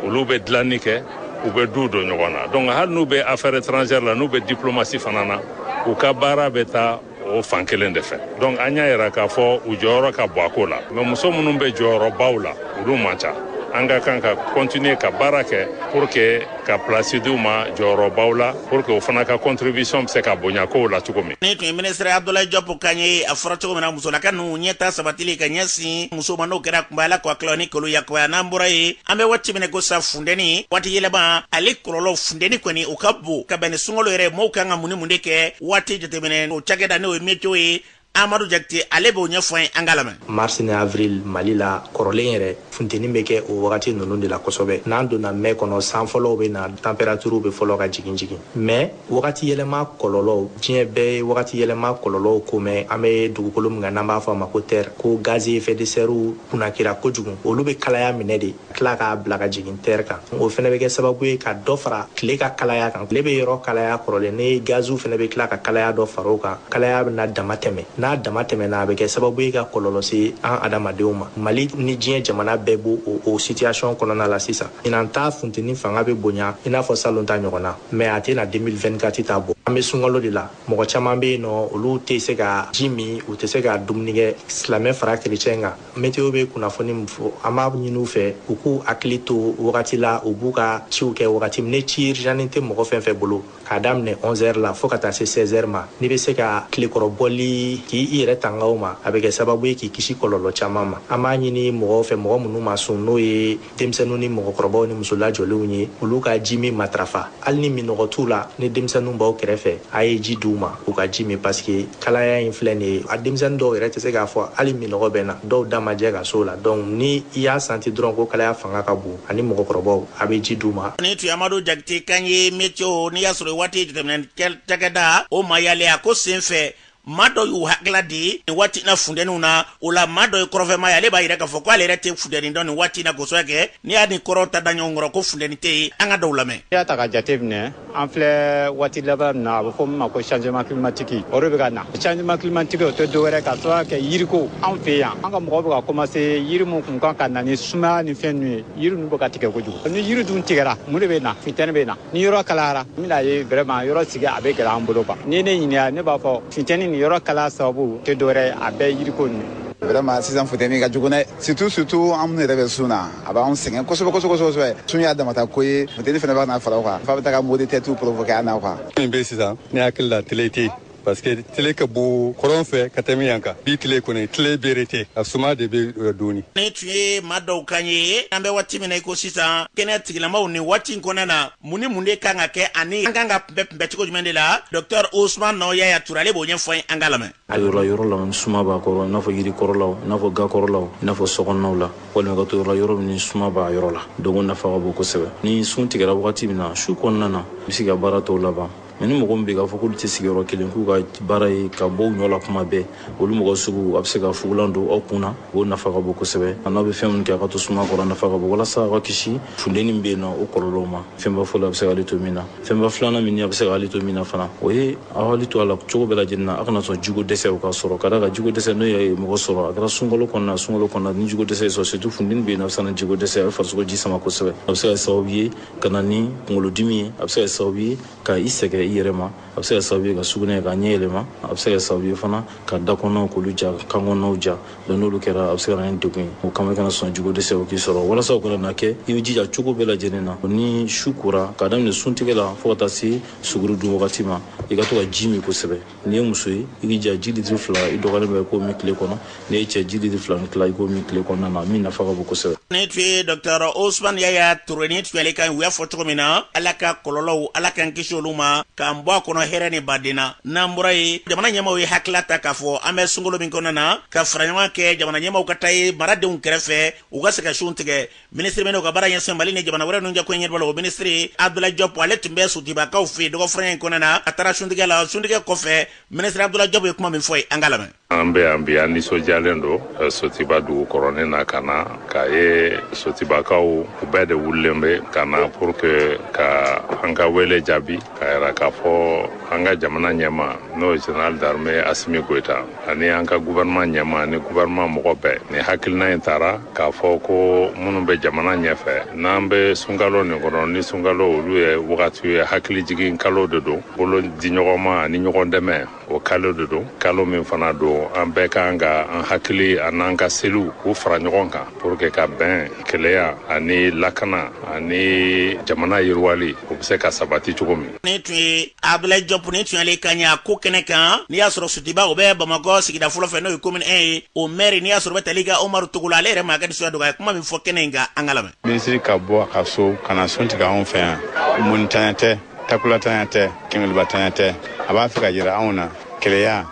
olu bɛ dilanni kɛ, u bɛ du don ɲɔgɔn na. Donc hali n'u bɛ affaire étrangère la, n'u bɛ diplomatie fana na, u ka baara bɛ taa o fan kelen de fɛ. Donc an y'a yira k'a fɔ u jɔyɔrɔ ka bon a ko la, mais muso minnu bɛ jɔyɔrɔbaw la, olu man ca. An ka kan ka continuer ka baara kɛ pour que ka place d'u ma jɔyɔrɔbaw la, pour que o fana ka contribution bɛ se ka bonya kow la cogo min. Ni tun ye ministre Abdoulaye Diop kan ye. A fɔra cogo min na, musolaka ninnu ɲɛta sabatili ka ɲɛsin muso ma, n'o kɛra kunba, ala k'a kila ni kalo yakubaya. N'an bɔra yen, an bɛ waati min ko sa, funteni waati yɛlɛma ale kɔlɔlɔ, funteni kɔni o ka bon ka bɛn ni sunkalo yɛrɛ. Maaw kan ka mun ni mun de kɛ waati jateminɛ o cakɛda, n'o ye météo ye. Amadu Jakite ale b'o ɲɛfɔ an ye, an k'a lamɛn. Mars ni avril, Mali la kɔrɔlen yɛrɛ, funteni bɛ kɛ o wagati ninnu de la kosɛbɛ. N'an donna mai kɔnɔ, san fɔlɔw bɛ na, température bɛ fɔlɔ ka jigin jigin. Mais wagati yɛlɛma kɔlɔlɔw, diɲɛ bɛɛ ye wagati yɛlɛma kɔlɔlɔw ko mɛn. An bɛ dugukolo min kan, n'an b'a fɔ a ma ko terre, ko gaz effet de serre kunnakira kojugu, olu bɛ kalaya minɛ de tila k'a bila ka jigin terre kan. O fɛnɛ bɛ kɛ sababu ye ka dɔ fara tile ka kalaya kan. Tile bɛ yɔrɔ kalaya kɔrɔlen, ni gaziw fɛnɛ bɛ tila ka kalaya dɔ fara o kan, kalaya bɛna dama tɛmɛ. N'a dama tɛmɛna, a bɛ kɛ sababu ye ka kɔlɔlɔ se an adamadenw ma. Mali ni diɲɛ jamana bɛɛ b'o o situation kɔnɔna la sisan. Ɲinan ta funteni fanga bɛ bonya i n'a fɔ salon ta ɲɔgɔn na, mais a tɛna 2024 ta bɔ. An bɛ sunkalo de la, mɔgɔ caman bɛ yen nɔ, olu tɛ se ka ji min, u tɛ se ka dumuni kɛ, silamɛ fara kerecɛn kan. Météo bɛ kunnafoni min fɔ, an b'a ɲini u fɛ u k'u hakili to wagati la, u b'u ka ciw kɛ wagati min. Ni ci urgent tɛ mɔgɔ fɛn fɛn bolo, k'a daminɛ 11 heures la fo ka taa se 16 heures ma, n'i bɛ se ka tilekɔrɔbɔli k'i yɛrɛ tanga o ma, a bɛ kɛ sababu ye k'i kisi kɔlɔlɔ caman ma. An b'a ɲini mɔgɔw fɛ, mɔgɔ minnu ma sun, n'o ye denmisɛnninw ni mɔgɔkɔrɔbaw ni muso lajɔlenw ye, olu ka ji min matarafa. Hali ni minɔgɔ t'u la, ni denmisɛnninw b'aw kɛrɛfɛ, a ye ji d'u ma u ka ji min, parce que kalaya in filɛ nin ye, a denmisɛnnin dɔw yɛrɛ tɛ se k'a fɔ hali minɔgɔ bɛ na, dɔw da ma jɛ ka s'o la. Donc ni i y'a santi dɔrɔn ko kalaya fanga ka bon, ani mɔgɔkɔrɔbaw, a bɛ ji d'u ma. Ni tun ye Amadu Jakite kan ye, météo. N'i y'a sɔrɔ waati jateminɛ cakɛda o ma yale a ko sen fɛ, maa dɔ y'u hakilila di nin waati na funtɛniw na. O la, maa dɔ ye kɔrɔfɛma ye, ale b'a yira k'a fɔ ko ale yɛrɛ tɛ funtɛni dɔn nin waati na kosɛbɛ kɛ. N'i y'a ni kɔrɔ ta da ɲɔgɔn kɔrɔ ko funtɛni tɛ yen, an ka dɔw lamɛn. N'i y'a ta ka jate minɛ, an filɛ waati laban min na, a bɛ fɔ min ma ko changement climatique, o de bɛ ka na. Changement climatique, o tɛ dɔwɛrɛ ka sababu kɛ yiriko. Anw fɛ yan, an ka mɔgɔw bɛ ka commencer yiri min kun kan ka na ni sumaya ni fɛn ninnu ye, yiri ninnu bɛ ka tigɛ kojugu. Ni yiri dun tigɛra, mun de bɛ na? Funtɛni bɛ na. Ni yɔrɔ kalayara, n bɛna ye vraiment yɔrɔ sigi a bɛ gɛlɛya an bolo quoi. Ni ne ɲininka, ne b'a fɔ funtɛni ni yɔrɔ kalaya sababu tɛ dɔwɛrɛ ye, a bɛɛ yiriko ninnu. Vraiment, sisan funteni ka jugu dɛ, surtout an minnu yɛrɛ bɛ sun na, a b'anw sɛgɛn kosɛbɛ kosɛbɛ kosɛbɛ. Sun y'a damata ko ye, funteni fana b'a na fara o kan, f'a bɛ taga maux de tête provoquer an na quoi. Min bɛ sisan, ne hakili la, tile tɛ yen, parce que tile ka bon kɔrɔn fɛ ka tɛmɛ yan kan. Bi tile kɔni, tile bere tɛ, a suma de bɛ doni. Ni tun ye maa dɔw kan ye. An bɛ waati min na i ko sisan, kɛnɛya tigilamaw, nin waati in kɔnɔna na, mun ni mun de kan ka kɛ ani an kan ka kunbɛ kunbɛ cogo jumɛn de la? Docteur Ousmane Yaya Touré, ale b'o ɲɛfɔ an ye, an k'a lamɛn. A yɔrɔ yɔrɔ la ni suma b'a kɔrɔ, i n'a fɔ yiri kɔrɔlaw, i n'a fɔ ga kɔrɔlaw, i n'a fɔ sokɔnɔnaw la, walima ka to yɔrɔ la yɔrɔ min ni suma b'a yɔrɔ la. Donc o nafa ka bon kosɛbɛ. Ni sun tigɛra wagati min na, su kɔnɔna na, i bɛ se ka baara tɔw laban. Mais ni mɔgɔ min bɛ k'a fɔ k'olu tɛ sigiyɔrɔ kelen, k'u ka baara ye ka bɔ u ɲɔ la kuma bɛɛ, olu mɔgɔ sugu, a bɛ se ka fugulan don aw kun na, o nafa ka bon kosɛbɛ. N'aw bɛ fɛn minnu kɛ, a ka to suma kɔrɔ, nafa ka bon, walasa aw ka kisi funteni min bɛ yen nɔ, o kɔlɔlɔw ma. Fɛnba fɔlɔ, a bɛ se k'ale to min na. Fɛnba filanan min, a bɛ se k'ale to min na fana, o ye aw hakili to a la cogo bɛɛ lajɛlen na, aw kana sɔn jiko dɛsɛ o ka sɔrɔ. Ka d'a kan jiko dɛsɛ, n'o ye mɔgɔ sɔrɔ, a kɛra sunkalo kɔnɔna, sunkalo kɔnɔna, ni jiko dɛsɛ sɔrɔ, surtout funteni bɛ yen nɔ, a bɛ se ka na jiko dɛsɛ, a bɛ farisogo ji sama kosɛbɛ, a bɛ se ka kɛ sababu ye ka na ni kunkolodimi ye, a bɛ se ka kɛ sababu ye ka i sɛgɛn i yɛrɛ ma, a bɛ se ka sababu ye ka sugunɛ ka ɲɛ yɛlɛma, a bɛ se ka sababu ye fana ka da kɔnɔnaw k'olu ja, kan kɔnɔnaw ja. Donc n'olu kɛra, a bɛ se ka na ni degun ye. O kama, i kana sɔn jiko dɛsɛ o k'i sɔrɔ. Walasa o kana na kɛ, i bɛ jija cogo bɛɛ lajɛlen na, ni su kora, k'a daminɛ suntigɛ la fo ka taa se suguri dun wagati ma, i ka to ka ji min kosɛbɛ. N'i ye muso ye, i k'i jija ji litiri 2 i dɔgɔnin bɛ k'o min tile kɔnɔ. N'i ye cɛ, ji litiri 2 ni tila i k'o min tile kɔnɔna na, min nafa ka bon kosɛbɛ. Ni tun ye docteur Ousmane Yaya Touré. Ni tun y'ale kan, u y'a fɔ cogo min na, Ala ka kɔlɔlɔw, Ala k'an kisi olu ma, k'an bɔ a kɔnɔ hɛrɛ ni baden na. N'an bɔra yen, jamana ɲɛmaw ye hakilila ta k'a fɔ an bɛ sunkalo min kɔnɔna na, ka fara ɲɔgɔn kɛ, jamana ɲɛmaw ka taa ye maradenw kɛrɛfɛ, u ka se ka sun tigɛ. Minisiri min ka baara ɲɛsin Mali ni jamana wɛrɛ ninnu jɛ ko ɲɛnabɔ la, o minisiri Abdoulaye Diop, ale tun bɛ Sotibakaw fɛ yen dɔgɔfuranya in kɔnɔna na. A taara suntigɛ la. Suntigɛ kɔfɛ, minisiri Abdoulaye Diop ye kuma min fɔ ye, an k'a lamɛn. An bɛ yan bi, an nisɔndiyalen don Sotiba dugu kɔrɔnin na ka na k'a ye Sotibakaw, u bɛɛ de wulilen bɛ ka na pour que ka an ka wele jaabi, ka yira k'a fɔ an ka jamana ɲɛma, n'o ye général d'armée Assimi Goïta, ani an ka gouvernement ɲɛma ni gouvernement mɔgɔ bɛɛ. Ni hakilina in taara k'a fɔ ko minnu bɛ jamana ɲɛfɛ, n'an bɛ sunkalo nin kɔnɔ, ni sunkalo olu ye wagati ye, hakili jigin kalo de don, bolo di ɲɔgɔn ma ani ɲɔgɔn dɛmɛ, o kalo de don. Kalo min fana don, an bɛɛ kan ka an hakili an'an ka seliw k'u fara ɲɔgɔn kan pour que ka bɛn, keleya ani lakana ani jamana yiriwali, o bɛ se ka sabati cogo min. Ni tun ye Abdoulaye Diop, ni tun y'ale kan ye a ko kɛnɛ kan. N'i y'a sɔrɔ Sotiba, o bɛ Bamakɔ sigida fɔlɔ fɛ, n'o ye commune 1 ye, o maire, n'i y'a sɔrɔ o bɛ tali kɛ Umaru Togola, ale yɛrɛ maa ka nisɔndiya dɔgɔ, a ye kuma min fɔ kɛnɛ in kan, an ka lamɛn. Minisiri ka bɔ a ka so ka na sun tigɛ anw fɛ yan, munitanya tɛ, takulatanya tɛ, kɛmɛlibatanya tɛ. A b'a fɛ ka jira anw na keleya,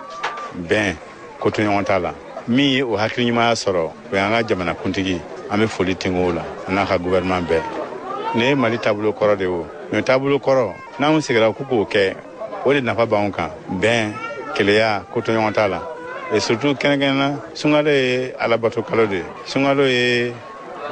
bɛn Kotoɲɔgɔn t'a la. Min ye o hakiliɲumanya sɔrɔ, o y'an ka jamanakuntigi. An bɛ foli tengo o la, a n'a ka gouvernement bɛɛ. Nin ye Mali taabolo kɔrɔ de ye o. Mais taabolo kɔrɔ, n'anw sigira k'u k'o kɛ, o de nafa b'anw kan. Bɛn, keleya, kotoɲɔgɔn t'a la. Et surtout kɛrɛnkɛrɛnna, sunkalo ye alabato kalo de ye, sunkalo ye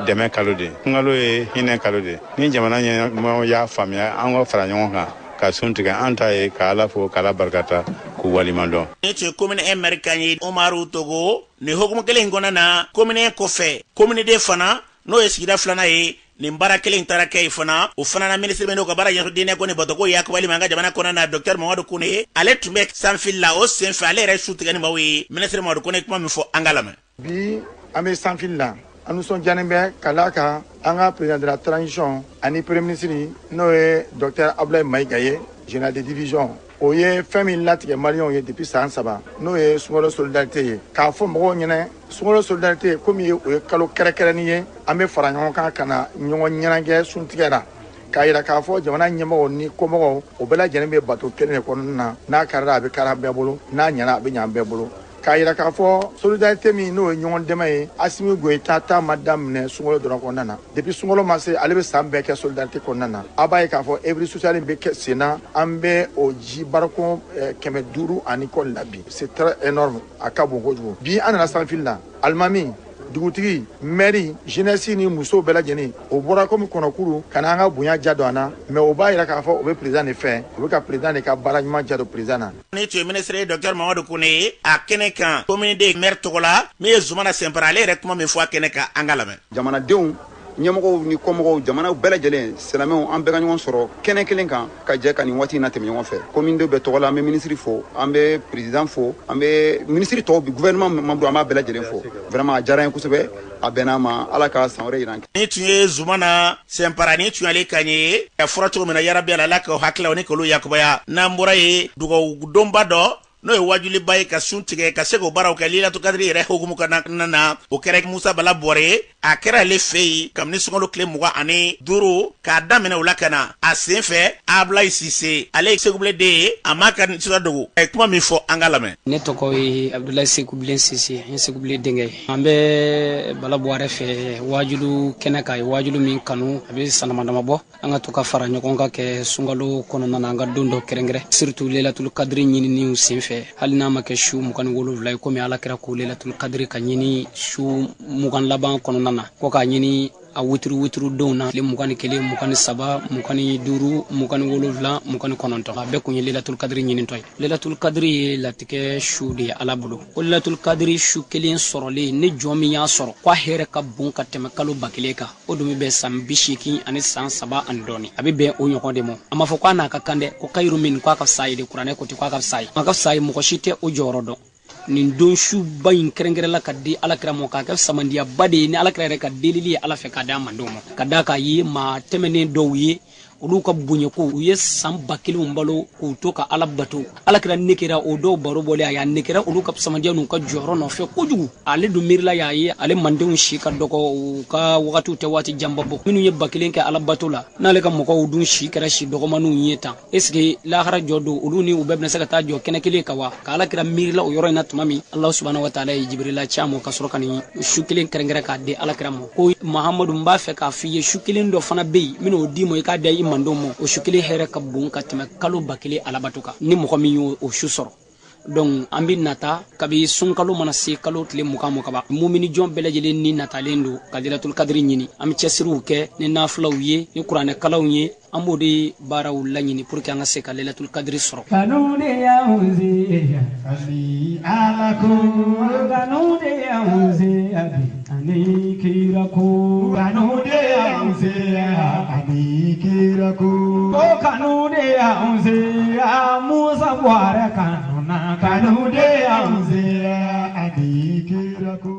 dɛmɛ kalo de ye, sunkalo ye hinɛ kalo de ye. Ni jamana ɲɛmɔgɔw y'a faamuya, an ka fara ɲɔgɔn kan ka sun tigɛ, an ta ye ka Ala fo, k'Ala barikata, k'u waliman dɔn. Ni tun ye commune 1 maire kan ye, Umaru Togo. Nin hukumu kelen in kɔnɔna na, commune 1 kɔfɛ, commune 2 fana, n'o ye sigida filanan ye, nin baara kelen taara kɛ yen fana. O fana na, minisiri min n'o ka baara ɲɛsin diinɛ ko ni batoko yakubali ma an ka jamana kɔnɔna na, docteur Mamadu Kone, ale tun bɛ sanfili la. O senfɛ, ale yɛrɛ su tigɛ ni maaw ye. Minisiri Mamadu Kone, kuma min fɔ, an ka lamɛn. Bi an bɛ sanfili la, an nisɔndiyalen bɛ ka d'a kan an ka président de la transition ani premier ministre, n'o ye docteur Abdoulaye Maïga ye, général de division, o ye fɛn min latigɛ maliyɛnw ye depuis san 3, n'o ye sunkalo solidarité ye. K'a fɔ mɔgɔw ɲɛna, sunkalo solidarité komi o ye kalo kɛrɛnkɛrɛnnin ye, an bɛ fara ɲɔgɔn kan ka na ɲɔgɔn ɲɛnajɛ suntigɛ la, k'a yira k'a fɔ jamana ɲɛmɔgɔw ni kɔmɔgɔw, o bɛɛ lajɛlen bɛ bato kelen de kɔnɔna na. N'a karila, a bɛ kari an bɛɛ bolo, n'a ɲɛna, a bɛ ɲɛ an bɛɛ bolo. K'a yira k'a fɔ solidarité min, n'o ye ɲɔgɔn dɛmɛ ye, Asimi Goyita ta ma daminɛ sunkalo dɔrɔn kɔnɔna na. Depuis sunkalo ma se, ale bɛ san bɛɛ kɛ solidarité kɔnɔna na. A b'a ye k'a fɔ œuvre sociale bɛ kɛ sen na, an bɛ o ji barikon 500 ani kɔ la bi. C'est très énorme, a ka bon kojugu. Bi an nana sanfili la, alimami, dugutigi, mɛri, jeunesse ni musow bɛɛ lajɛlen, o bɔra komi kɔnɔkuru ka na an ka bonya ja don an na. Mais o b'a yira k'a fɔ o bɛ président de fɛ, o bɛ ka président de ka baara ɲuman ja don président na. Ni tun ye ministre docteur Mamadu Kone ye a kɛnɛ kan, commune 2 maire tɔgɔ la, min ye Zumana Sɛnpara, ale yɛrɛ kuma min fɔ a kɛnɛ kan, an ka lamɛn. Jamanadenw, ɲɛmɔgɔw ni kɔmɔgɔw, jamanaw bɛɛ lajɛlen, silamɛw, an bɛɛ ka ɲɔgɔn sɔrɔ kɛnɛ kelen kan ka jɛ ka nin waati in na tɛmɛ ɲɔgɔn fɛ. Commune bɛɛ tɔgɔ la, an bɛ minisiri fo, an bɛ président fo, an bɛ minisiri tɔw, gouvernement membre, an b'a bɛɛ lajɛlen fo. Vraiment, a diyara n ye kosɛbɛ, a bɛnna ma. Ala ka san wɛrɛ yira an. Ni tun ye Zumana Sɛnpara, ni tun y'ale kan ye a fɔra cogo min na, yarabi Ala k'o hakililaw ni k'olu yakubaya. N'an bɔra yen, dugawu donba dɔ, n'o ye wajuliba ye ka sun tigɛ ka se k'o baaraw kɛ Lilatul Kadiri yɛrɛ hukumu kɔnɔna na, o kɛra Musa Bala Bɔre ye. A kɛra ale fɛ yen kabini sunkalo tile 25 k'a daminɛ o la ka na. A sen fɛ, Abulayi Sise, ale ye Segubilen den ye, a m'a ka nisɔndiya dogo. A ye kuma min fɔ, an ka lamɛn. Ne tɔgɔ ye Abudulayi Segubilen Sise, n ye Segubilen denkɛ ye. An bɛ Bala Buwarɛ fɛ wajulu kɛnɛ kan, a ye wajulu min kanu, a bɛ san dama dama bɔ. An ka to ka fara ɲɔgɔn kan kɛ sunkalo kɔnɔna na, an ka don dɔ kɛrɛnkɛrɛn, surtout Lailatul Kadiri ɲininiw sen fɛ, hali n'a ma kɛ su 27 ye, komi Ala kɛra ko Lailatul Kadiri ka ɲini su 20 laban kɔnɔna na, ko k'a ɲini a wuturu wuturu donw na, tile 21, 23, 25, 27, 29, a bɛɛ kun ye Lailatul Kadiri ɲinitɔ ye. Lailatul Kadiri ye latigɛ su de ye Ala bolo. O Lailatul Kadiri su kelen sɔrɔlen, ni jɔn min y'a sɔrɔ, k'a hɛrɛ ka bon ka tɛmɛ kalo 1000 kan. O dun bɛ bɛn san 80 ani san 3 ani dɔɔni, a bɛ bɛn o ɲɔgɔn de ma. A ma fɔ k'a n'a ka kan dɛ, ko kayiru min, k'a ka fisa ye de. Kuranɛ ko ten k'a ka fisa ye, a ka fisa ye, mɔgɔ si tɛ o jɔyɔrɔ dɔn. Nin don suba in kɛrɛnkɛrɛnla ka di Alakira ma, k'a kɛ samandiyaba de ye ni Alakira yɛrɛ ka delili ye Ala fɛ k'a d'a mandenw ma, ka d'a kan ye maa tɛmɛnen dɔw ye, olu ka bonyako, u ye san 1000 balo k'u to ka Ala bato. Alakira nekera o dɔw baro bɔlen, a y'a nekera olu ka samandiya n'u ka jɔyɔrɔ nɔfɛ kojugu. Ale dun miirila y'a ye ale mandenw si ka dɔgɔ, u ka wagatiw tɛ waati janba bɔ. Minnu ye 1000 kɛ Ala bato la, n'ale ka mɔgɔw dun si kɛra si dɔgɔmaninw ye tan, est ce que lahara jɔ don, olu ni u bɛɛ bɛna se ka taa jɔ kɛnɛ kelen kan wa? Ka Alakira miirila o yɔrɔ in na tuma min, Ala subahana wa taala ye Jibirila ci a ma ka sɔrɔ ka nin su kelen kɛrɛnkɛrɛn k'a di Alakira ma, ko Mahamadu, n b'a fɛ k'a f'i ye, su kelen dɔ fana bɛ yen, n bɛn'o d'i ma, i k'a da i mandenw ma. O su kelen hɛrɛ ka bon ka tɛmɛ kalo 1000 alabato kan, ni mɔgɔ min y'o su sɔrɔ. Donc an bɛ nata kabi sunkalo mana se kalo tile 20 ma kaban, mumini jɔn bɛɛ lajɛlen ni natalen don ka Lailatul Kadiri ɲini. An bɛ cɛsiriw kɛ ni nafilaw ye, ni kuranɛkalanw ye, an b'o de baaraw laɲini pour que an ka se ka Lailatul Kadiri sɔrɔ. Kanu de y'anw se ani Ala ko, kanu de y'anw se ani kira ko, kanu de y'anw se ani kira ko, ko kanu de y'anw se Musa Buwarɛ kanu na, kanu de y'anw se ani kira ko.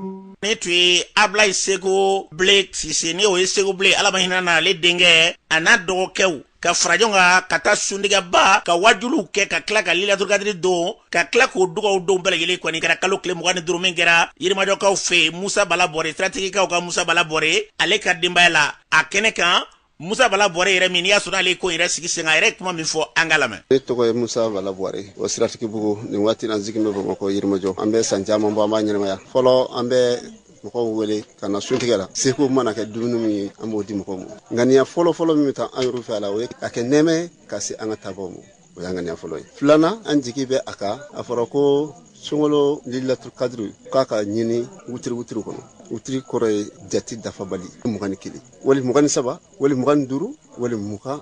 Ni tun ye Abulayi Seko Bile Sise, ni o ye Seko Bile, Ala ma hinɛ na ale denkɛ a n'a dɔgɔkɛw ka fara ɲɔgɔn kan ka taa suntigɛba ka wajuliw kɛ, ka tila ka Lailatul Kadiri don, ka tila k'o dugaw don bɛɛ lajɛlen. Kɔni kɛra kalo tile 25 min kɛra Yirimajɔkaw fɛ yen, Musa Bala Bɔre, siratigikaw ka Musa Bala Bɔre, ale ka denbaya la a kɛnɛ kan. Musa Bala Buware yɛrɛ min n'i y'a sɔrɔ ale ko yɛrɛ sigi sen kan, a yɛrɛ kuma min fɔ, an ka lamɛn. Ne tɔgɔ ye Musa Bala Buware, o Siratigibugu. Nin waati na, n sigilen bɛ Bamakɔ Yirimajɔ. An bɛ san caman bɔ, an b'a ɲɛnamaya. Fɔlɔ, an bɛ mɔgɔw wele ka na suntigɛ la. Seko mana kɛ dumuni min ye, an b'o di mɔgɔw ma. Ŋaniya fɔlɔ fɔlɔ min bɛ taa an yɛrɛ fɛ a la, o ye ka kɛ nɛɛmɛ ka se an ka tabaw ma. O y'an ŋaniya fɔlɔ ye. Filanan, an jigi bɛ a kan. A fɔra ko sunkalo lilatul kadiri k'a ka ɲini wutiri wutiri kɔnɔ. Wutiri kɔrɔ ye jate dafabali, 21 wali 23 wali 25 wali 27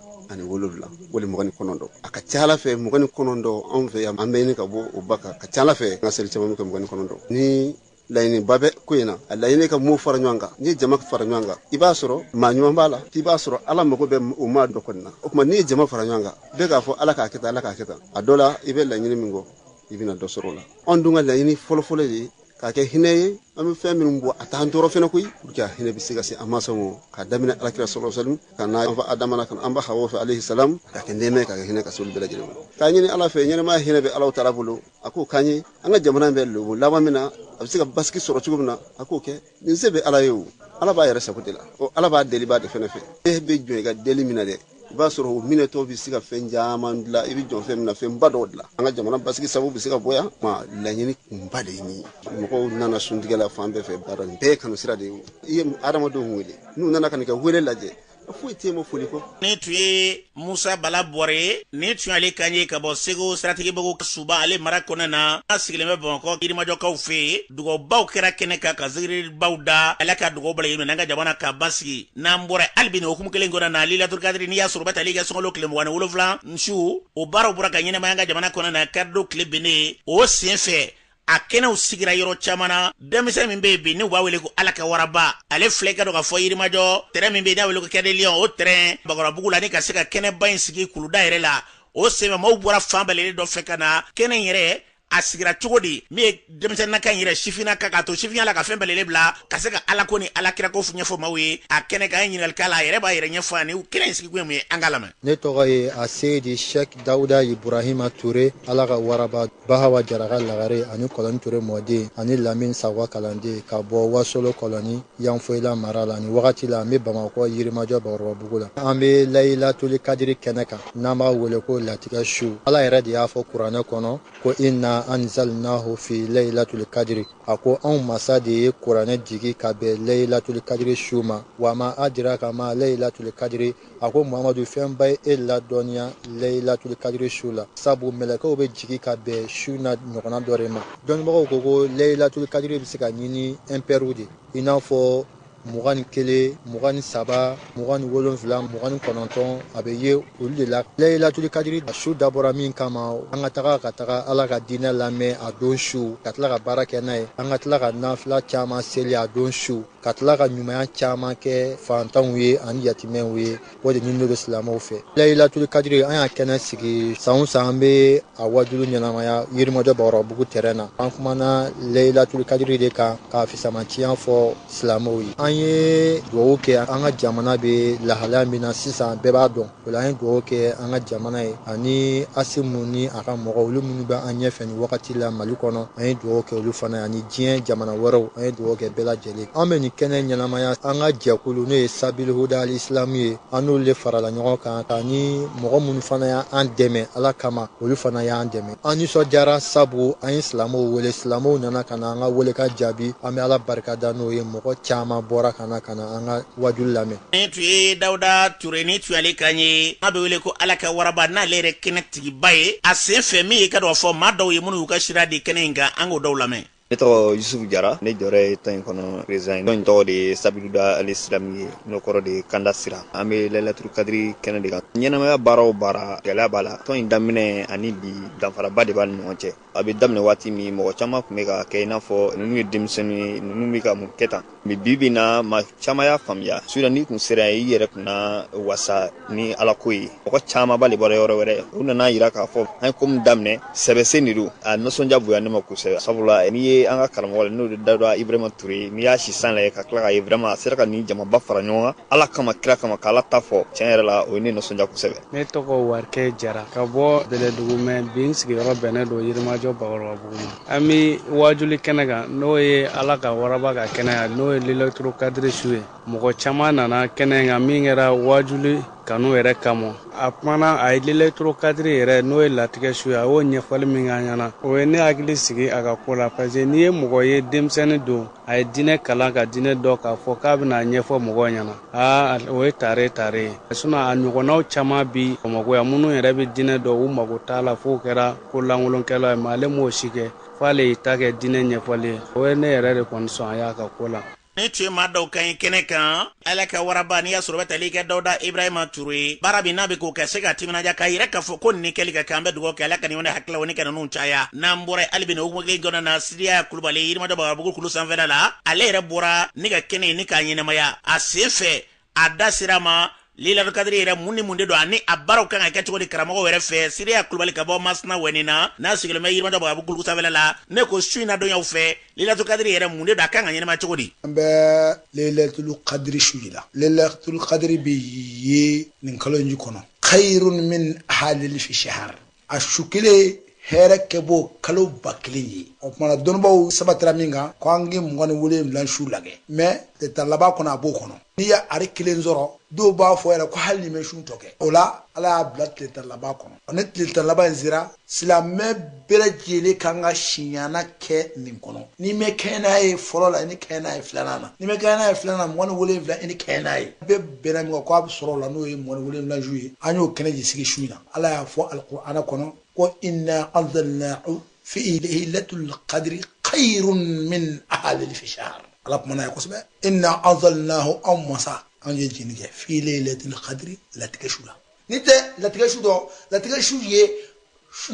wali 29. A ka ca ala fɛ, 29, anw fɛ yan, an bɛ ɲini ka bɔ o ba kan. Ka ca ala fɛ, an ka seli caman bɛ kɛ 29. Ni laɲiniba bɛ ko in na, a laɲini ka maaw fara ɲɔgɔn kan. N'i ye jama fara ɲɔgɔn kan, i b'a sɔrɔ maa ɲuman b'a la, k'i b'a sɔrɔ Ala mago bɛ o maa dɔ kɔni na. O tuma, n'i ye jama fara ɲɔgɔn kan, bɛɛ k'a fɔ Ala k'a kɛ tan, Ala k'a kɛ tan, a dɔ la, i bɛ laɲini min kɔ, i bɛna dɔ sɔrɔ o la. Anw dun ka laɲini fɔlɔfɔlɔ de ye k'a kɛ hinɛ ye. An bɛ fɛn minnu bɔ, a t'an tɔɔrɔ fɛnɛ koyi, pour que a hinɛ bɛ se ka se an mansaw ma, k'a daminɛ Alakira sɔlɔ salim, ka na an fa Adama na, ka na an ba Hawa fɛ alayhi salam, k'a kɛ nɛɛmɛ, k'a kɛ hinɛ ka se olu bɛɛ lajɛlen ma. K'a ɲini Ala fɛ, ɲɛnɛmaya hinɛ bɛ Alahu taala bolo, a k'o k'an ye. An ka jamana bɛ lobo laban min na, a bɛ se ka basigi sɔrɔ cogo min na, a k'o kɛ. Nin se bɛ Ala ye. O Ala b'a yɛrɛ sago de la, o Ala b'a deliba de fɛnɛ fɛ. E bɛ jɔn i ka deli min na dɛ, i b'a sɔrɔ o minɛtɔ bɛ se ka fɛn caman dilan. I bɛ jɔn fɛn min na, fɛnba dɔw dilan, an ka jamana basigi sababu bɛ se ka bɔ yan ma. Laɲini kunba de ye nin ye. Mɔgɔw nana suntigɛ la fan bɛɛ fɛ. Baara nin bɛɛ ye kanu sira de ye. I ye adamadenw wele, n'u nana ka nin kɛ wele lajɛ, foyi tɛ ma foli kɔ. Nin tun ye Musa Bala Buware ye. Nin tun y'ale kan ye ka bɔ Segu Siratigibugu Suba, ale mara kɔnɔna na. A sigilen bɛ Bamakɔ Yirimajɔkaw fɛ yen. Dugawubaw kɛra kɛnɛ kan, ka zikiribaw da. Ala ka dugawu bala yen, n'an ka jamana ka basigi. N'an bɔra hali bi nin hukumu kelen kɔnɔna na, Lilatul Kadiri, n'i y'a sɔrɔ u bɛ tali kɛ sunkalo tile 27 su, o baaraw bɔra ka ɲɛnamaya an ka jamana kɔnɔna na karidon tile binnen. O sen fɛ, a kɛnɛw sigira yɔrɔ caman na. Denmisɛn min bɛ yen bi, n'u b'a wele ko Ala ka waraba, ale filɛ ka dɔn ka fɔ Yirimajɔ terrain min bɛ yen n'a wele ko Cœur de Lion, o terrain Bakɔrɔbugu la, ni ka se ka kɛnɛba in sigi kuluda yɛrɛ la. O senfɛ, maaw bɔra fan bɛɛ dɔ fɛ ka na kɛnɛ in yɛrɛ. A sigira cogo di? Min ye denmisɛnninna in yɛrɛ, sifinna ka k'a to sifinya la, ka fɛn bɛɛ bila, ka se ka Ala ko ni Ala kirako ɲɛfɔ maaw ye a kɛnɛ kan. An ye ɲininkali k'a la, a yɛrɛ b'a yɛrɛ ɲɛfɔ ani kɛnɛ in sigikun ye mun ye. An k'a lamɛn. Ne tɔgɔ ye Aseyidi Sɛk Dawuda Iburahima Ture, Ala ka waraba, Bahawa Jaraka lagare ani Kɔlɔni Ture mɔden ani Lamini Sakɔ kalanden, ka bɔ Wasolo Kɔlɔni Yanfoyila mara la. Nin wagati la, an bɛ Bamakɔ Yirimajɔ Bakɔrɔbabugu la. An bɛ Layilatuli Kadiri kɛnɛ kan, n'an b'a wele ko latigɛ su. Ala yɛrɛ de y'a fɔ kuranɛ kɔnɔ ko inna anzalnahu fi laylatul kadiri. A ko anw masa de ye kuranɛ jigi ka bɛn laylatul kadiri su ma. Wa ma adraka ma laylatul kadiri. A ko Muhamadu, fɛnba ye e ladɔnniya laylatul kadiri su la, sabu mɛlɛkɛw bɛ jigi ka bɛn su na ɲɔgɔnna dɔ de ma. Dɔnnibagaw ko laylatul kadiri bɛ se ka ɲini impairw de, i n'a fɔ 21, 23, 27, 29, a bɛ ye olu de la. Layilatuli kadiri a su dabɔra min kama, an ka taga ka taga Ala ka diinɛ lamɛn a don su, ka tila ka baara kɛ n'a ye, an ka tila ka nafila caman seli a don su, ka tila ka ɲumanya caman kɛ fantanw ye ani yatimɛw ye. O de ɲininen don silamɛw fɛ. Layilatuli kadiri, an y'a kɛnɛ sigi san o san, an bɛ a wajulu ɲɛnamaya Yirimajɔ Bakɔrɔbabugu terrain na. An kumana Layilatuli kadiri de kan k'a fisamanciya fɔ silamɛw ye. An ye dugawu kɛ an ka jamana bɛ lahalaya min na sisan, bɛɛ b'a dɔn o la. An ye dugawu kɛ an ka jamana ye ani Asimu ni a ka mɔgɔw, olu minnu bɛ an ɲɛfɛ nin wagati la Mali kɔnɔ. An ye dugawu kɛ olu fana ani diɲɛ jamana wɛrɛw. An ye dugawu kɛ bɛɛ lajɛlen. An bɛ nin kɛnɛ ɲɛnamaya, an ka jɛkulu, n'o ye Sabil Huda al Islam ye, an n'olu de farala ɲɔgɔn kan, ani mɔgɔ minnu fana y'an dɛmɛ Ala kama, olu fana y'an dɛmɛ. An nisɔndiyara, sabu an ye silamɛw wele, silamɛw nana ka na an ka welekan jaabi. An bɛ Ala barika da n'o ye. Mɔgɔ caman bɔra ka na ka na an ka wajulu lamɛn. Nin tun ye Dawuda Ture, ni tun y'ale kan ye, n'a bɛ wele ko Ala ka waraba, n'ale yɛrɛ kɛnɛ tigiba ye. A sen fɛ, min ye ka dɔn fɔ maa dɔw ye minnu y'u ka sira di kɛnɛ in kan, an k'o dɔw lamɛn. Ne tɔgɔ Yusufu Jara, ne jɔyɔrɔ ye tɔn in kɔnɔ président ye. Tɔn in tɔgɔ de ye Sabiluda al Islami ye, n'o kɔrɔ de ye kanda sira. An bɛ Laylatul Kadiri kɛnɛ de kan. Ɲɛnamaya baara o baara, gɛlɛya b'a la. Tɔn in daminɛ ani bi, danfaraba de b'a ni ɲɔgɔn cɛ. A bɛ daminɛ waati min, mɔgɔ caman tun bɛ ka kɛ i n'a fɔ ninnu ye denmisɛnnin ye, ninnu bɛ ka mun kɛ tan. Mais bi bi na, maa caman y'a faamuya. Sinon n'i kun sera yen, i yɛrɛ kun na wasa ni Ala ko ye. Mɔgɔ camanba de bɔra yɔrɔ wɛrɛ, u nana yira k'a fɔ an ye ko min daminɛ, sɛbɛsen de don. A nisɔndiya bonya ne ma kosɛbɛ, sabula n'i ye ye an ka karamɔgɔ la, n'o de Dawuda Ibrahima Ture. N'i y'a si san lajɛ ka tila k'a ye, vraiment a sera ka nin jamaba fara ɲɔgɔn kan Ala kama, kira kama, k'Ala ta fɔ. Tiɲɛ yɛrɛ la, o ye ne nisɔndiya kosɛbɛ. Ne tɔgɔ Warikɛ Jara ka bɔ Bɛlɛdugu, mais bi n sigiyɔrɔ bɛnnen don Yirimajɔ Bakɔrɔbabugu ma. An bɛ wajuli kɛnɛ kan, n'o ye Ala ka waraba ka kɛnɛ, n'o ye Lailatul Kadiri su ye. Mɔgɔ caman nana kɛnɛ kan min kɛra wajuli kanu yɛrɛ kama. A kumana, a ye Lailatul Kadiri yɛrɛ, n'o ye latigɛ su ye, a y'o ɲɛfɔli min k'an ɲɛna, o ye ne hakili sigi a ka ko la, parce que n'i ye mɔgɔ ye, denmisɛnnin don, a ye diinɛ kalan ka diinɛ dɔn, k'a fɔ k'a bɛna ɲɛfɔ mɔgɔw ɲɛna, aa, o ye tare tare ye. Sinon a ɲɔgɔnnaw caman bi Bamakɔ yan, minnu yɛrɛ bɛ diinɛ dɔn, u mago t'a la f'o kɛra ko lankolonkɛlaw ye, mais ale m'o si kɛ, f'ale y'i ta kɛ diinɛ ɲɛfɔli ye. O ye ne yɛrɛ de kɔni sɔn a y'a ka ko la. Ni tun ye maa dɔw kan ye kɛnɛ kan. Ala ka waraba, n'i y'a sɔrɔ bɛ tali kɛ Dawuda Ibrahima Ture, baara min n'a bɛ k'o kɛ se ka timinadiya k'a yɛrɛ k'a fɔ ko nin kɛli ka kɛ, an bɛ dugawu kɛ Ala ka nin wale hakililaw ni ka ninnu caya. N'an bɔra hali bi nin hukumu kelen kɔnɔna na, Sidiya Kulubali, Yirimajɔ Bagababugu kulu sanfɛla la, ale yɛrɛ bɔra ni ka kɛnɛ ni k'a ɲɛnamaya a sen fɛ. A da sera ma Lailatul Kadiri yɛrɛ, mun ni mun de don ani a baaraw kan ka kɛ cogo di karamɔgɔw yɛrɛ fɛ? Sidiya Kulubali ka bɔ Masina Wɛni na, n'a sigilen bɛ Yirimajɔ Bagababugu kulu sanfɛla la, ne ko su in na dɔnyaw fɛ, Lailatul Kadiri yɛrɛ mun de don, a kan ka ɲɛnamaya cogo di? An bɛ Lailatul Kadiri su de la. Lailatul Kadiri bɛ ye nin kalo in kɔnɔ, khayrun min alfi shahar, a su kelen hɛrɛ kɛ bɔ kalo 1000 ye. O kumana dɔnnibaw sabatira min kan ko an k'i 27 su lajɛ, mais tile tan laban kɔnɔ a b'o kɔnɔ. N'i ye ari kelen sɔrɔ, dɔw b'a fɔ yɛrɛ ko hali ni ma su tɔ kɛ o la, Ala y'a bila tile tan laban kɔnɔ. Ni tile tan laban in sera, silamɛ bɛɛ lajɛlen kan ka siɲana kɛ nin kɔnɔ. N'i ma kɛ n'a ye fɔlɔ la, i ni kɛ n'a ye filanan na. N'i ma kɛ n'a ye filanan na, 27, i ni kɛ n'a ye. Bɛɛ bɛnna min kan ko a bɛ sɔrɔ o la, n'o ye 27 su ye, an y'o kɛnɛ de sigi su in na. Ala y'a fɔ Alikuranɛ kɔnɔ ko inna anzalnahu fi laylatul qadri khayrun min alfi shahr. Ala kumana ye kosɛbɛ. Inna anzalnahu, anw masa, an ye jigin kɛ fi laylatul qadri, latigɛ su la. N'i tɛ latigɛ su dɔn, latigɛ su ye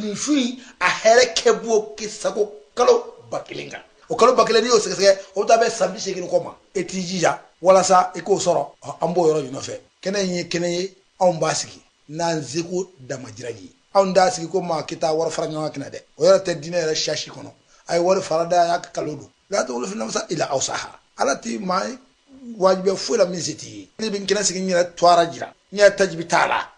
nin su in a hɛrɛ kɛ bɔ kɛ sago kalo 1000 kan. O kalo 1000, n'i y'o sɛgɛsɛgɛ, o bɛ taa bɛn san 80 kɔ ma. E t'i jija walasa i k'o sɔrɔ, an b'o yɔrɔ nɔfɛ. Kɛnɛ in ye kɛnɛ ye, anw b'a sigi n'an seko damajira ye. Anw t'a sigi ko maa k'i taa wari fara ɲɔgɔn kan kɛnɛ dɛ, o yɛrɛ tɛ diinɛ yɛrɛ sasi kɔnɔ. A ye wari fara da, a y'a kalo don la tukallifu nafsan illa wusaha. Ala ti maa wajibiya foyi la min se t'i ye. Ne bɛ n kɛnɛ sigi, n yɛrɛ tɔɔrɔ jira, n yɛrɛ tajibi t'a la,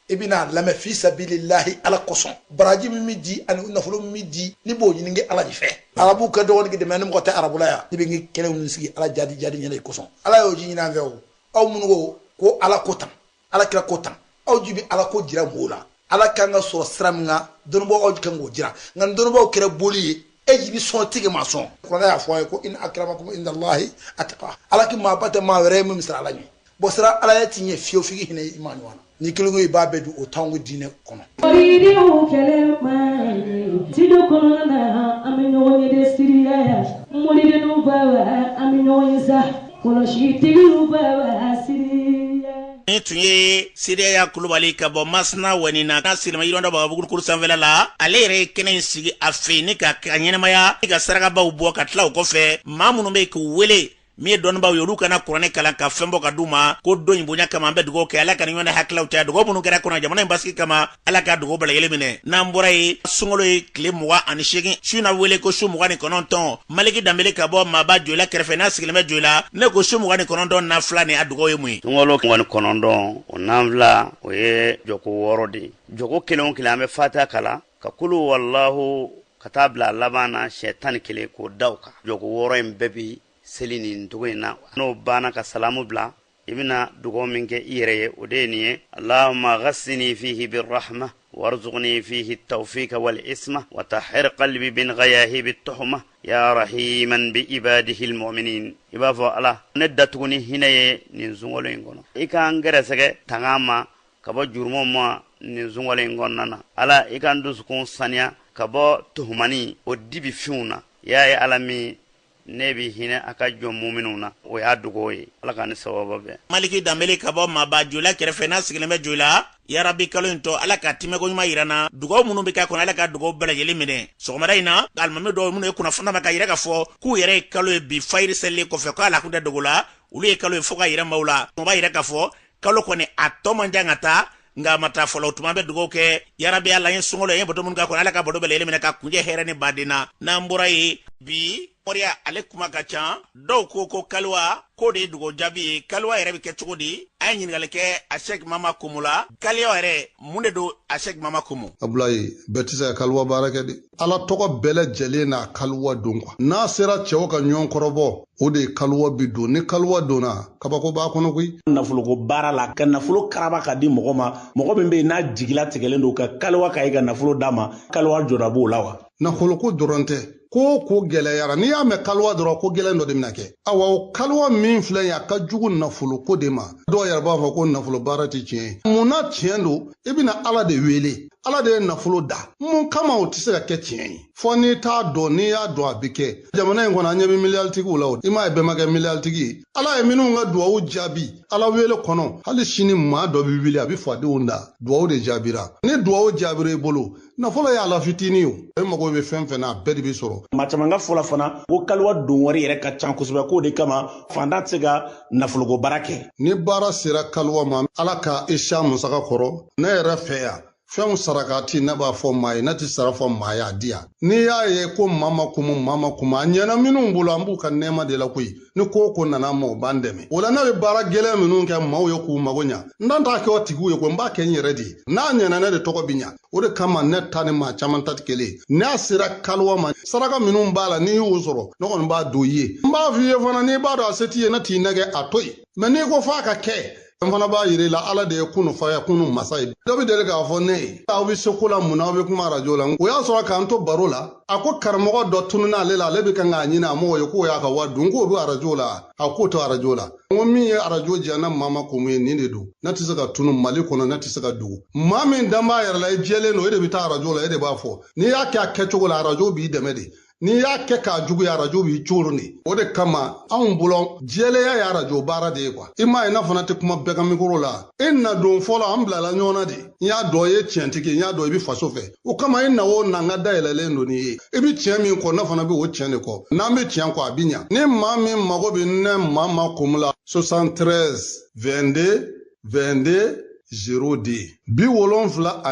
i bɛna lamɛn fi sabilillahi, Ala kosɔn. Baraji min bɛ di ani nafolo min bɛ di, ne b'o ɲini kɛ Ala de fɛ. Arabu ka dɔgɔnin kɛ dɛmɛ ni mɔgɔ tɛ arabu la yan. Ne bɛ n kɛnɛw nin sigi Ala jadi jadi ɲɛna i kosɔn. Ala y'o ji ɲini an fɛ o. Aw minnu ko ko Ala ko tan, Ala kira ko tan, aw ji bɛ Ala ko jira mɔgɔw la. Ala kan ka sɔrɔ sira min kan, dɔnnibagaw aw kan k'o jira. Nka ni dɔnnibagaw kɛra boli ye, e ji bɛ sɔn tigɛ ma sɔn. Kuranɛ y'a fɔ an ye ko inna akramakum indallahi atqa. Ala k'i maaba tɛ maa wɛrɛ ye min bɛ siran Ala ɲɛ. Bɔn siran Ala ɲɛ ti ɲɛ fiyewu f'i k'i hinɛ i maa ɲɔgɔn na. N'i kelen ko i b'a bɛɛ dun, o t'anw ka diinɛ kɔnɔ. Moridenw kɛlɛ man ɲi, studio kɔnɔna na an bɛ ɲɔgɔn ye de Siriya yan. Moridenw baba, an bɛ ɲɔgɔn ye sa, kɔlɔsitigiw baba Siriya. Ni tun ye Siriya Kulubali ka bɔ Masina Wɛni na, n'a sigilen bɛ Yirimajɔ Bagababugu kulu sanfɛla la. Ale yɛrɛ ye kɛnɛ in sigi a fɛ yen ni ka ɲɛnamaya ni ka sarakabaw bɔ ka tila. O kɔfɛ, maa minnu bɛ yen k'u wele min ye dɔnnibaw ye, olu kana kuranɛ kalan ka fɛn bɔ ka d'u ma ko don in bonya kama. An bɛ dugawu kɛ Ala ka nin ɲɔgɔn hakililaw caya. Dugawu minnu kɛra kɔnɔ jamana in basigi kama, Ala ka dugawu bɛɛ lajɛlen minɛ. N'an bɔra yen, sunkalo ye tile 28, su na wele ko su 29. Maliki Danbele ka bɔ Maaba Joyila kɛrɛfɛ, n'a sigilen bɛ Joyila, ne ko su 29 nafila ni a dugawu ye mun ye? Sunkalo 29, o nafila, o ye jɔko 6 de ye. Jɔko kelen o kelen, an bɛ Fatiha kalan ka kulu walahu ka taa bila a laban na siɲɛ 11, k'o da o kan. Jɔko 6 in bɛɛ bi seli nin cogo in na. N'o banna ka salamu bila, i bɛna dugawu min kɛ i yɛrɛ ye, o de ye nin ye: Allahumma ghassini fihi birrahma warzuqni fihi tawfika wal isma wa tahhir qalbi bin ghayahibi tuhma ya rahiman bi ibadihi almu'minin. I b'a fɔ: Ala, ne datugu ni hinɛ ye nin sunkalo in kɔnɔ, i k'an gɛrɛsɛgɛ tanga ma ka bɔ jurumu ma nin sunkalo in kɔnɔna na. Ala, i k'an dusukun saniya ka bɔ tuhumani o dibi finw na. Y'a ye Ala min ne bɛ hinɛ a ka jɔn muminw na. O y'a dugawu ye. Ala ka ni sababa bɛn. Maliki Danbele ka bɔ Maba Joyila kɛrɛfɛ, n'a sigilen bɛ Joyila. Yarabi, kalo in tɔ, Ala ka timɛko ɲuman yira na. Dugawu minnu bɛ k'a kɔnɔ, Ala ka dugawu bɛɛ lajɛlen minɛ. Sɔgɔmada in na, alimami dɔw minnu ye kunnafoni ma ka yira k'a fɔ k'u yɛrɛ ye kalo ye bi fayiri selilen kɔfɛ, k'a kun tɛ dogo la, olu ye kalo ye fo ka yira maaw la. O b'a yira k'a fɔ kalo kɔni a tɔ man jan ka taa. Nka a ma taa fɔlɔ, o tuma an bɛ dugawu kɛ yarabi Ala ye sunkalo ye bato minnu k'a kɔnɔ, Ala ka bato bɛɛ lajɛlen minɛ ka kunjɛ hɛrɛ ni baden na. N'an bɔra yen bi, moriya ale kuma ka ca. Dɔw ko kaliwa k'o de ye dugawu jaabi ye. Kaliwa yɛrɛ bɛ kɛ cogo di? An ye ɲininkali kɛ a Sɛki Mama Komo la. Kaliwa yɛrɛ mun de don, a Sɛki Mama Komo? Abulayi, bɛɛ tɛ se ka kaliwa baara kɛ dɛ. Ala tɔgɔ bɛɛ lajɛlen n'a kaliwa don quoi. N'a sera cɛw ka ɲɔgɔn kɔrɔbɔ, o de ye kaliwa bi don. Ni kaliwa donna, kabako b'a kɔnɔ koyi. Nafoloko baara la, ka nafolo karaba ka di mɔgɔ ma, mɔgɔ min bɛ yen n'a jigila tigɛlen don, ka kaliwa ka i ka nafolo d'a ma, kaliwa jɔda b'o la wa? Nafoloko dɔrɔn tɛ, ko ko gɛlɛyara. N'i y'a mɛn kaliwa dɔrɔn, ko gɛlɛn dɔ de bɛna kɛ. Awa, o kaliwa min filɛ ye, a ka jugu nafoloko de ma. Dɔw yɛrɛ b'a fɔ ko nafolo baara tɛ tiɲɛ ye. Mun na tiɲɛ don? I bɛna Ala de wele, Ala de ye nafolo da. Mun kama o tɛ se ka kɛ tiɲɛ ye? Fɔ n'i t'a dɔn. N'i y'a dɔn, a bɛ kɛ. Jamana in kɔnɔ, an ɲɛ bɛ miliyaritigiw la. O i m'a ye, bɛɛ ma kɛ miliyaritigi ye. Ala ye minnu ka duwawu jaabi Ala wele kɔnɔ, hali sini maa dɔ bɛ wuli, a bɛ fadenw da. Duwawu de jaabira. Ni duwawu jaabira i bolo, nafolo y'a la fitinin ye. O e mago bɛ fɛn fɛn na, a bɛɛ de bɛ sɔrɔ. Maa caman ka fɔ la fana ko kaliwa don wari yɛrɛ ka ca kosɛbɛ, k'o de kama fantan tɛ se ka nafoloko baara kɛ. Ni baara sera kaliwa ma, Ala ka i siya musaka kɔrɔ. Ne yɛrɛ fɛ yan, fɛnw sarakati, ne b'a fɔ maa ye, ne tɛ sara fɔ maa ye a di yan. N'i y'a ye ko maa ma kumu, maa ma kumu, a ɲɛna minnu bolo, an b'u ka nɛɛma de la koyi. Ni ko o ko nana ma, o b'an dɛmɛ o la. Ne bɛ baara gɛlɛn minnu kɛ maaw ye k'u mago ɲa, n dan t'a kɛ o tigiw ye ko n b'a kɛ n yɛrɛ de ye. N'a ɲɛna, ne de tɔgɔ bɛ ɲa. O de kama ne ta ni maa caman ta tɛ kelen ye. N'a sera kaliwa ma, saraka minnu b'a la, n'i y'o sɔrɔ, ne kɔni b'a don i ye. N b'a f'i ye fana, n'i b'a dɔn a se t'i ye, ne t'i nɛgɛ, a to yen. Mɛ n'i ko f'a ka kɛ, n fana b'a yir'i la, Ala de ye kunu fa ye, kunu masa ye. Dɔ bɛ deli k'a fɔ ne ye, aw bɛ se ko la, mun na aw bɛ kuma arajo la? O y'a sɔrɔ k'an to baro la, a ko karamɔgɔ dɔ tununna ale la, ale bɛ kan k'a ɲini, a m'o ye, k'o y'a ka wari dun, k'o bɛ arajo la. A k'o to arajo la. N ko min ye arajo diya ne Mama Komo ye, nin de don. Ne tɛ se ka tunu Mali kɔnɔ, ne tɛ se ka dogo. Maa min dan b'a yɛrɛ la, i jɛlen don, e de bɛ taa arajo la, e de b'a fɔ. N'i y'a kɛ a kɛcogo la, arajo b'i dɛmɛ de. N'i y'a kɛ k'a juguya, arajo b'i coron de. O de kama anw bolo, jɛlenya ye arajo baara de ye quoi. I m'a ye, ne fana tɛ kuma bɛɛ ka mikoro la. E na don fɔlɔ, an bilala ɲɔgɔn na de. N y'a dɔn i ye tiɲɛtigi, n y'a dɔn i bɛ faso fɛ. O kama e na o na, n ka dayɛlɛlen don n'i ye. I bɛ tiɲɛ min kɔ, ne fana bɛ o tiɲɛ de kɔ. N'an bɛ tiɲɛ kɔ, a bɛ ɲa. Ni maa min mago bɛ ne Mama Komo la, 73 22 22 02, 73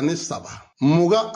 22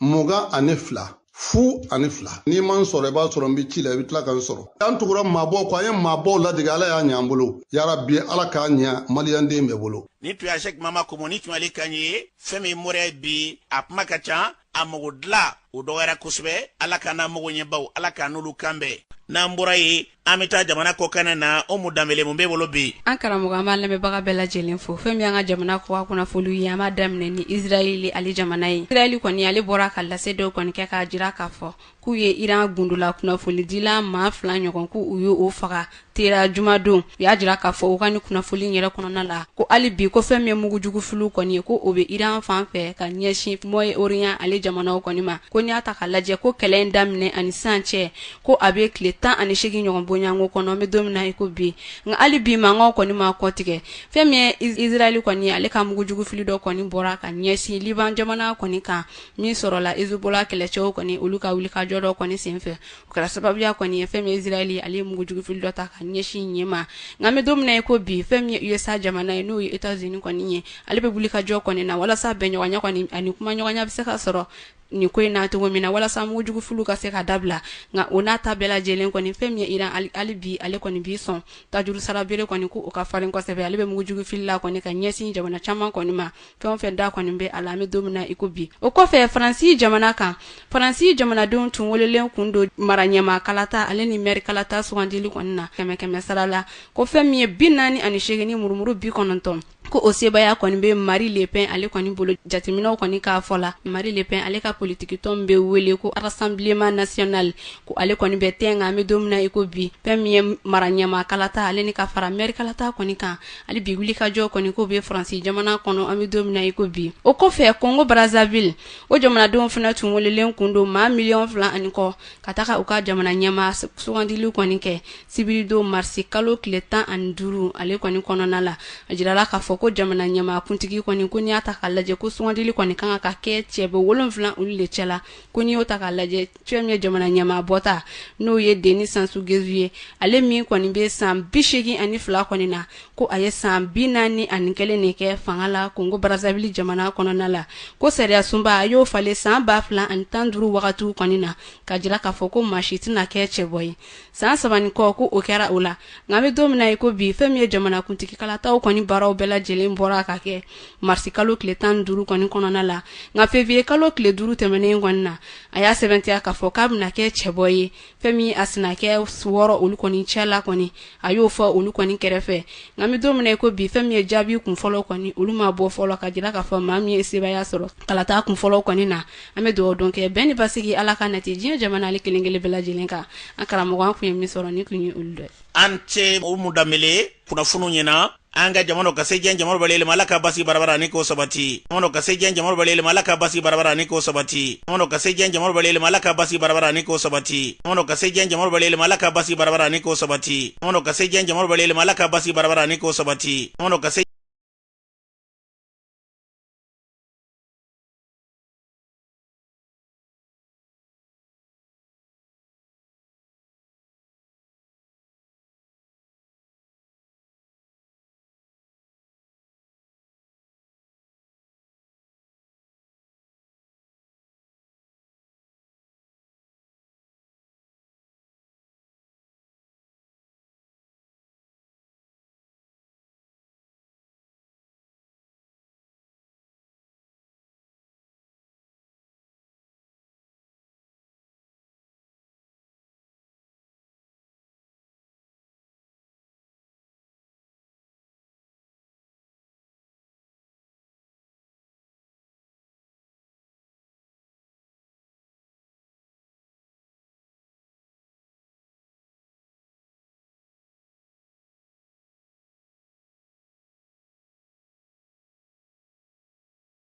22 02. N'i ma n sɔrɔ, i b'a sɔrɔ n bɛ ci la, i bɛ tila ka n sɔrɔ. An tugura maabɔw kɔ, an ye maabɔw ladege, Ala y'a ɲɛ an bolo. Yarabi, Ala k'a ɲɛ maliyɛnden bɛɛ bolo. Ni tun y'a Sɛki Mama Komo, ni tun y'ale kan ye. Fɛn min moriya ye bi, a kuma ka ca, a mago dilan o dɔgɔyara kosɛbɛ. Ala k'an n'a mago ɲɛbaw, Ala k'an n'olu kan bɛn. N'an bɔra yen, an bɛ taa jamana kɔkan na. O mu Danbele, mun b'e bolo bi? An karamɔgɔ, an b'a lamɛnbaga bɛɛ lajɛlen fo. Fɛn min y'an ka jamana kɔkan kunnafoniw ye, an b'a daminɛ ni Israɛl ale jamana ye. Israɛl kɔni, ale bɔra ka lase dɔw kɔni kɛ k'a jira k'a fɔ k'u ye Iran gundola kunnafonidila maa 2 ɲɔgɔn, k'u u ye o faga tera jumadon. U y'a jira k'a fɔ u ka ni kunnafoni yɛrɛ kɔnɔna la ko hali bi, ko fɛn min ye mugujugu filiw kɔni ye, ko o bɛ Iran fan fɛ ka ɲɛsin Moyen-Orient ale jamanaw kɔni ma. Ko n'i y'a ta k'a lajɛ, ko kɛlɛ in daminɛ ani sisan cɛ, ko a bɛ tile 18 ɲɔgɔn bonyanko kɔnɔ, an bɛ don min na i ko bi. Nka hali bi mankanw kɔni ma kɔtigɛ. Fɛn min ye Israɛl kɔni ye, ale ka mugujugu fili dɔ kɔni bɔra ka ɲɛsin Liban jamana kɔni kan, min sɔrɔla Hezbollah kɛlɛcɛw kɔni olu ka wulikajɔ dɔ kɔni senfɛ. O kɛra sababuya kɔni ye, fɛn min ye Israɛl, ale ye mugujugu fili dɔ ta ka ɲɛsin yen ma. Nka an bɛ don min na i ko bi, fɛn min ye USA jamana ye, n'o ye États-Unis kɔni ye, ale bɛ wulikajɔ kɔni na walasa bɛnɲɔgɔnya kɔni ani kumaɲɔgɔnya bɛ se ka sɔrɔ nin ko in na cogo min na, walasa mugujugu filiw ka se ka dabila. Nka o n'a ta bɛɛ lajɛlen kɔni, fɛn min ye Iran, hali bi ale kɔni b'i sɔn tajuru sara bere kɔni ko o ka farin kosɛbɛ. Ale bɛ mugujugu fili la kɔni ka ɲɛsin jamana caman kɔni ma, fɛn o fɛn da kɔni bɛ a la, an bɛ don min na i ko bi. O kɔfɛ, Faransi jamana kan, Faransi jamanadenw tun welelen kun don mara ɲɛmaa kalata ale ni mɛri kalata sugandili kɔni na, kɛmɛ kɛmɛ sara la, ko fɛn min ye 48 ni murumuru 90, ko o sebaaya kɔni bɛ Marine Le Pen ale kɔni bolo. Jateminɛw kɔni k'a fɔ la, Marine Le Pen ale ka politikitɔn bɛ wele ko Rassemblement National, ko ale kɔni bɛ tɛn. Nka an bɛ don min na i ko bi, fɛn min ye mara ɲɛmaa kalata ale ni ka fara mɛri kalata kɔni kan, hali bi wulikajɔ kɔni ko bɛ Faransi jamana kɔnɔ, an bɛ don min na i ko bi. O kɔfɛ, Congo Brazzaville, o jamanadenw fana tun welelen kun don maa miliyɔn 2 ani kɔ ka taga u ka jamana ɲɛmaa sugandili kɔni kɛ sibiridon marisi kalo tile 15 ale kɔni kɔnɔna la. A jirala k'a fɔ ko jamana ɲɛmaa kuntigi kɔni, ko n'i y'a ta k'a lajɛ, ko sugandili kɔni kan ka kɛ cɛbɔ 7 olu de cɛla. Ko n'i y'o ta k'a lajɛ, fɛn min ye jamana ɲɛmaa bɔta, n'o ye Denis Sassou Nguesso ye, ale min kɔni bɛ san 82 kɔni na, ko a ye san 41 de kɛ fanga la Kongo Brazzaville jamana kɔnɔna la. Ko sariya sunba a y'o falen san 2015 wagatiw kɔni na, ka jira k'a fɔ ko maa si tɛna kɛ cɛbɔ ye san 3 ni kɔ. Ko o kɛra o la, nka an bɛ don min na i ko bi, fɛn min ye jamana kuntigi kalataw kɔni baaraw bɛɛ lajɛlen bɔra ka kɛ marisi kalo tile 15 kɔni kɔnɔna la. Nka février kalo tile 5 tɛmɛnen kɔni na, a y'a sɛbɛntiya k'a fɔ k'a bɛna kɛ cɛbɔ ye. Fɛn min a sinakɛ 6 olu kɔni cɛla kɔni, a y'o fɔ olu kɔni kɛrɛfɛ. Nka an bɛ don min na i ko bi, fɛn min ye jaabi kunfɔlɔ kɔni, olu ma bɔ fɔlɔ ka jira k'a fɔ maa min ye sebaaya sɔrɔ kalata kunfɔlɔ kɔni na. An bɛ dugawu don kɛ bɛn ni basigi, Ala ka nati diɲɛ jamana ale kelen kelen bɛɛ lajɛlen kan. An karamɔgɔ, an kun ye min sɔrɔ ni kun ye olu dɔ ye. An ce Umu Danbele kunnafoniw ɲɛna. An ka jamana ka se diɲɛ jamana bɛɛ lajɛlen ma, Ala ka basi barabara ni k'o sabati. Jamana ka se diɲɛ jamana bɛɛ lajɛlen ma, Ala ka basi barabara ni k'o sabati. Jamana ka se diɲɛ jamana bɛɛ lajɛlen ma, Ala ka basi barabara ni k'o sabati. Jamana ka se diɲɛ jamana bɛɛ lajɛlen ma, Ala ka basi barabara ni k'o sabati. Jamana ka se diɲɛ jamana bɛɛ lajɛlen ma, Ala ka basi barabara ni k'o sabati. Jamana ka se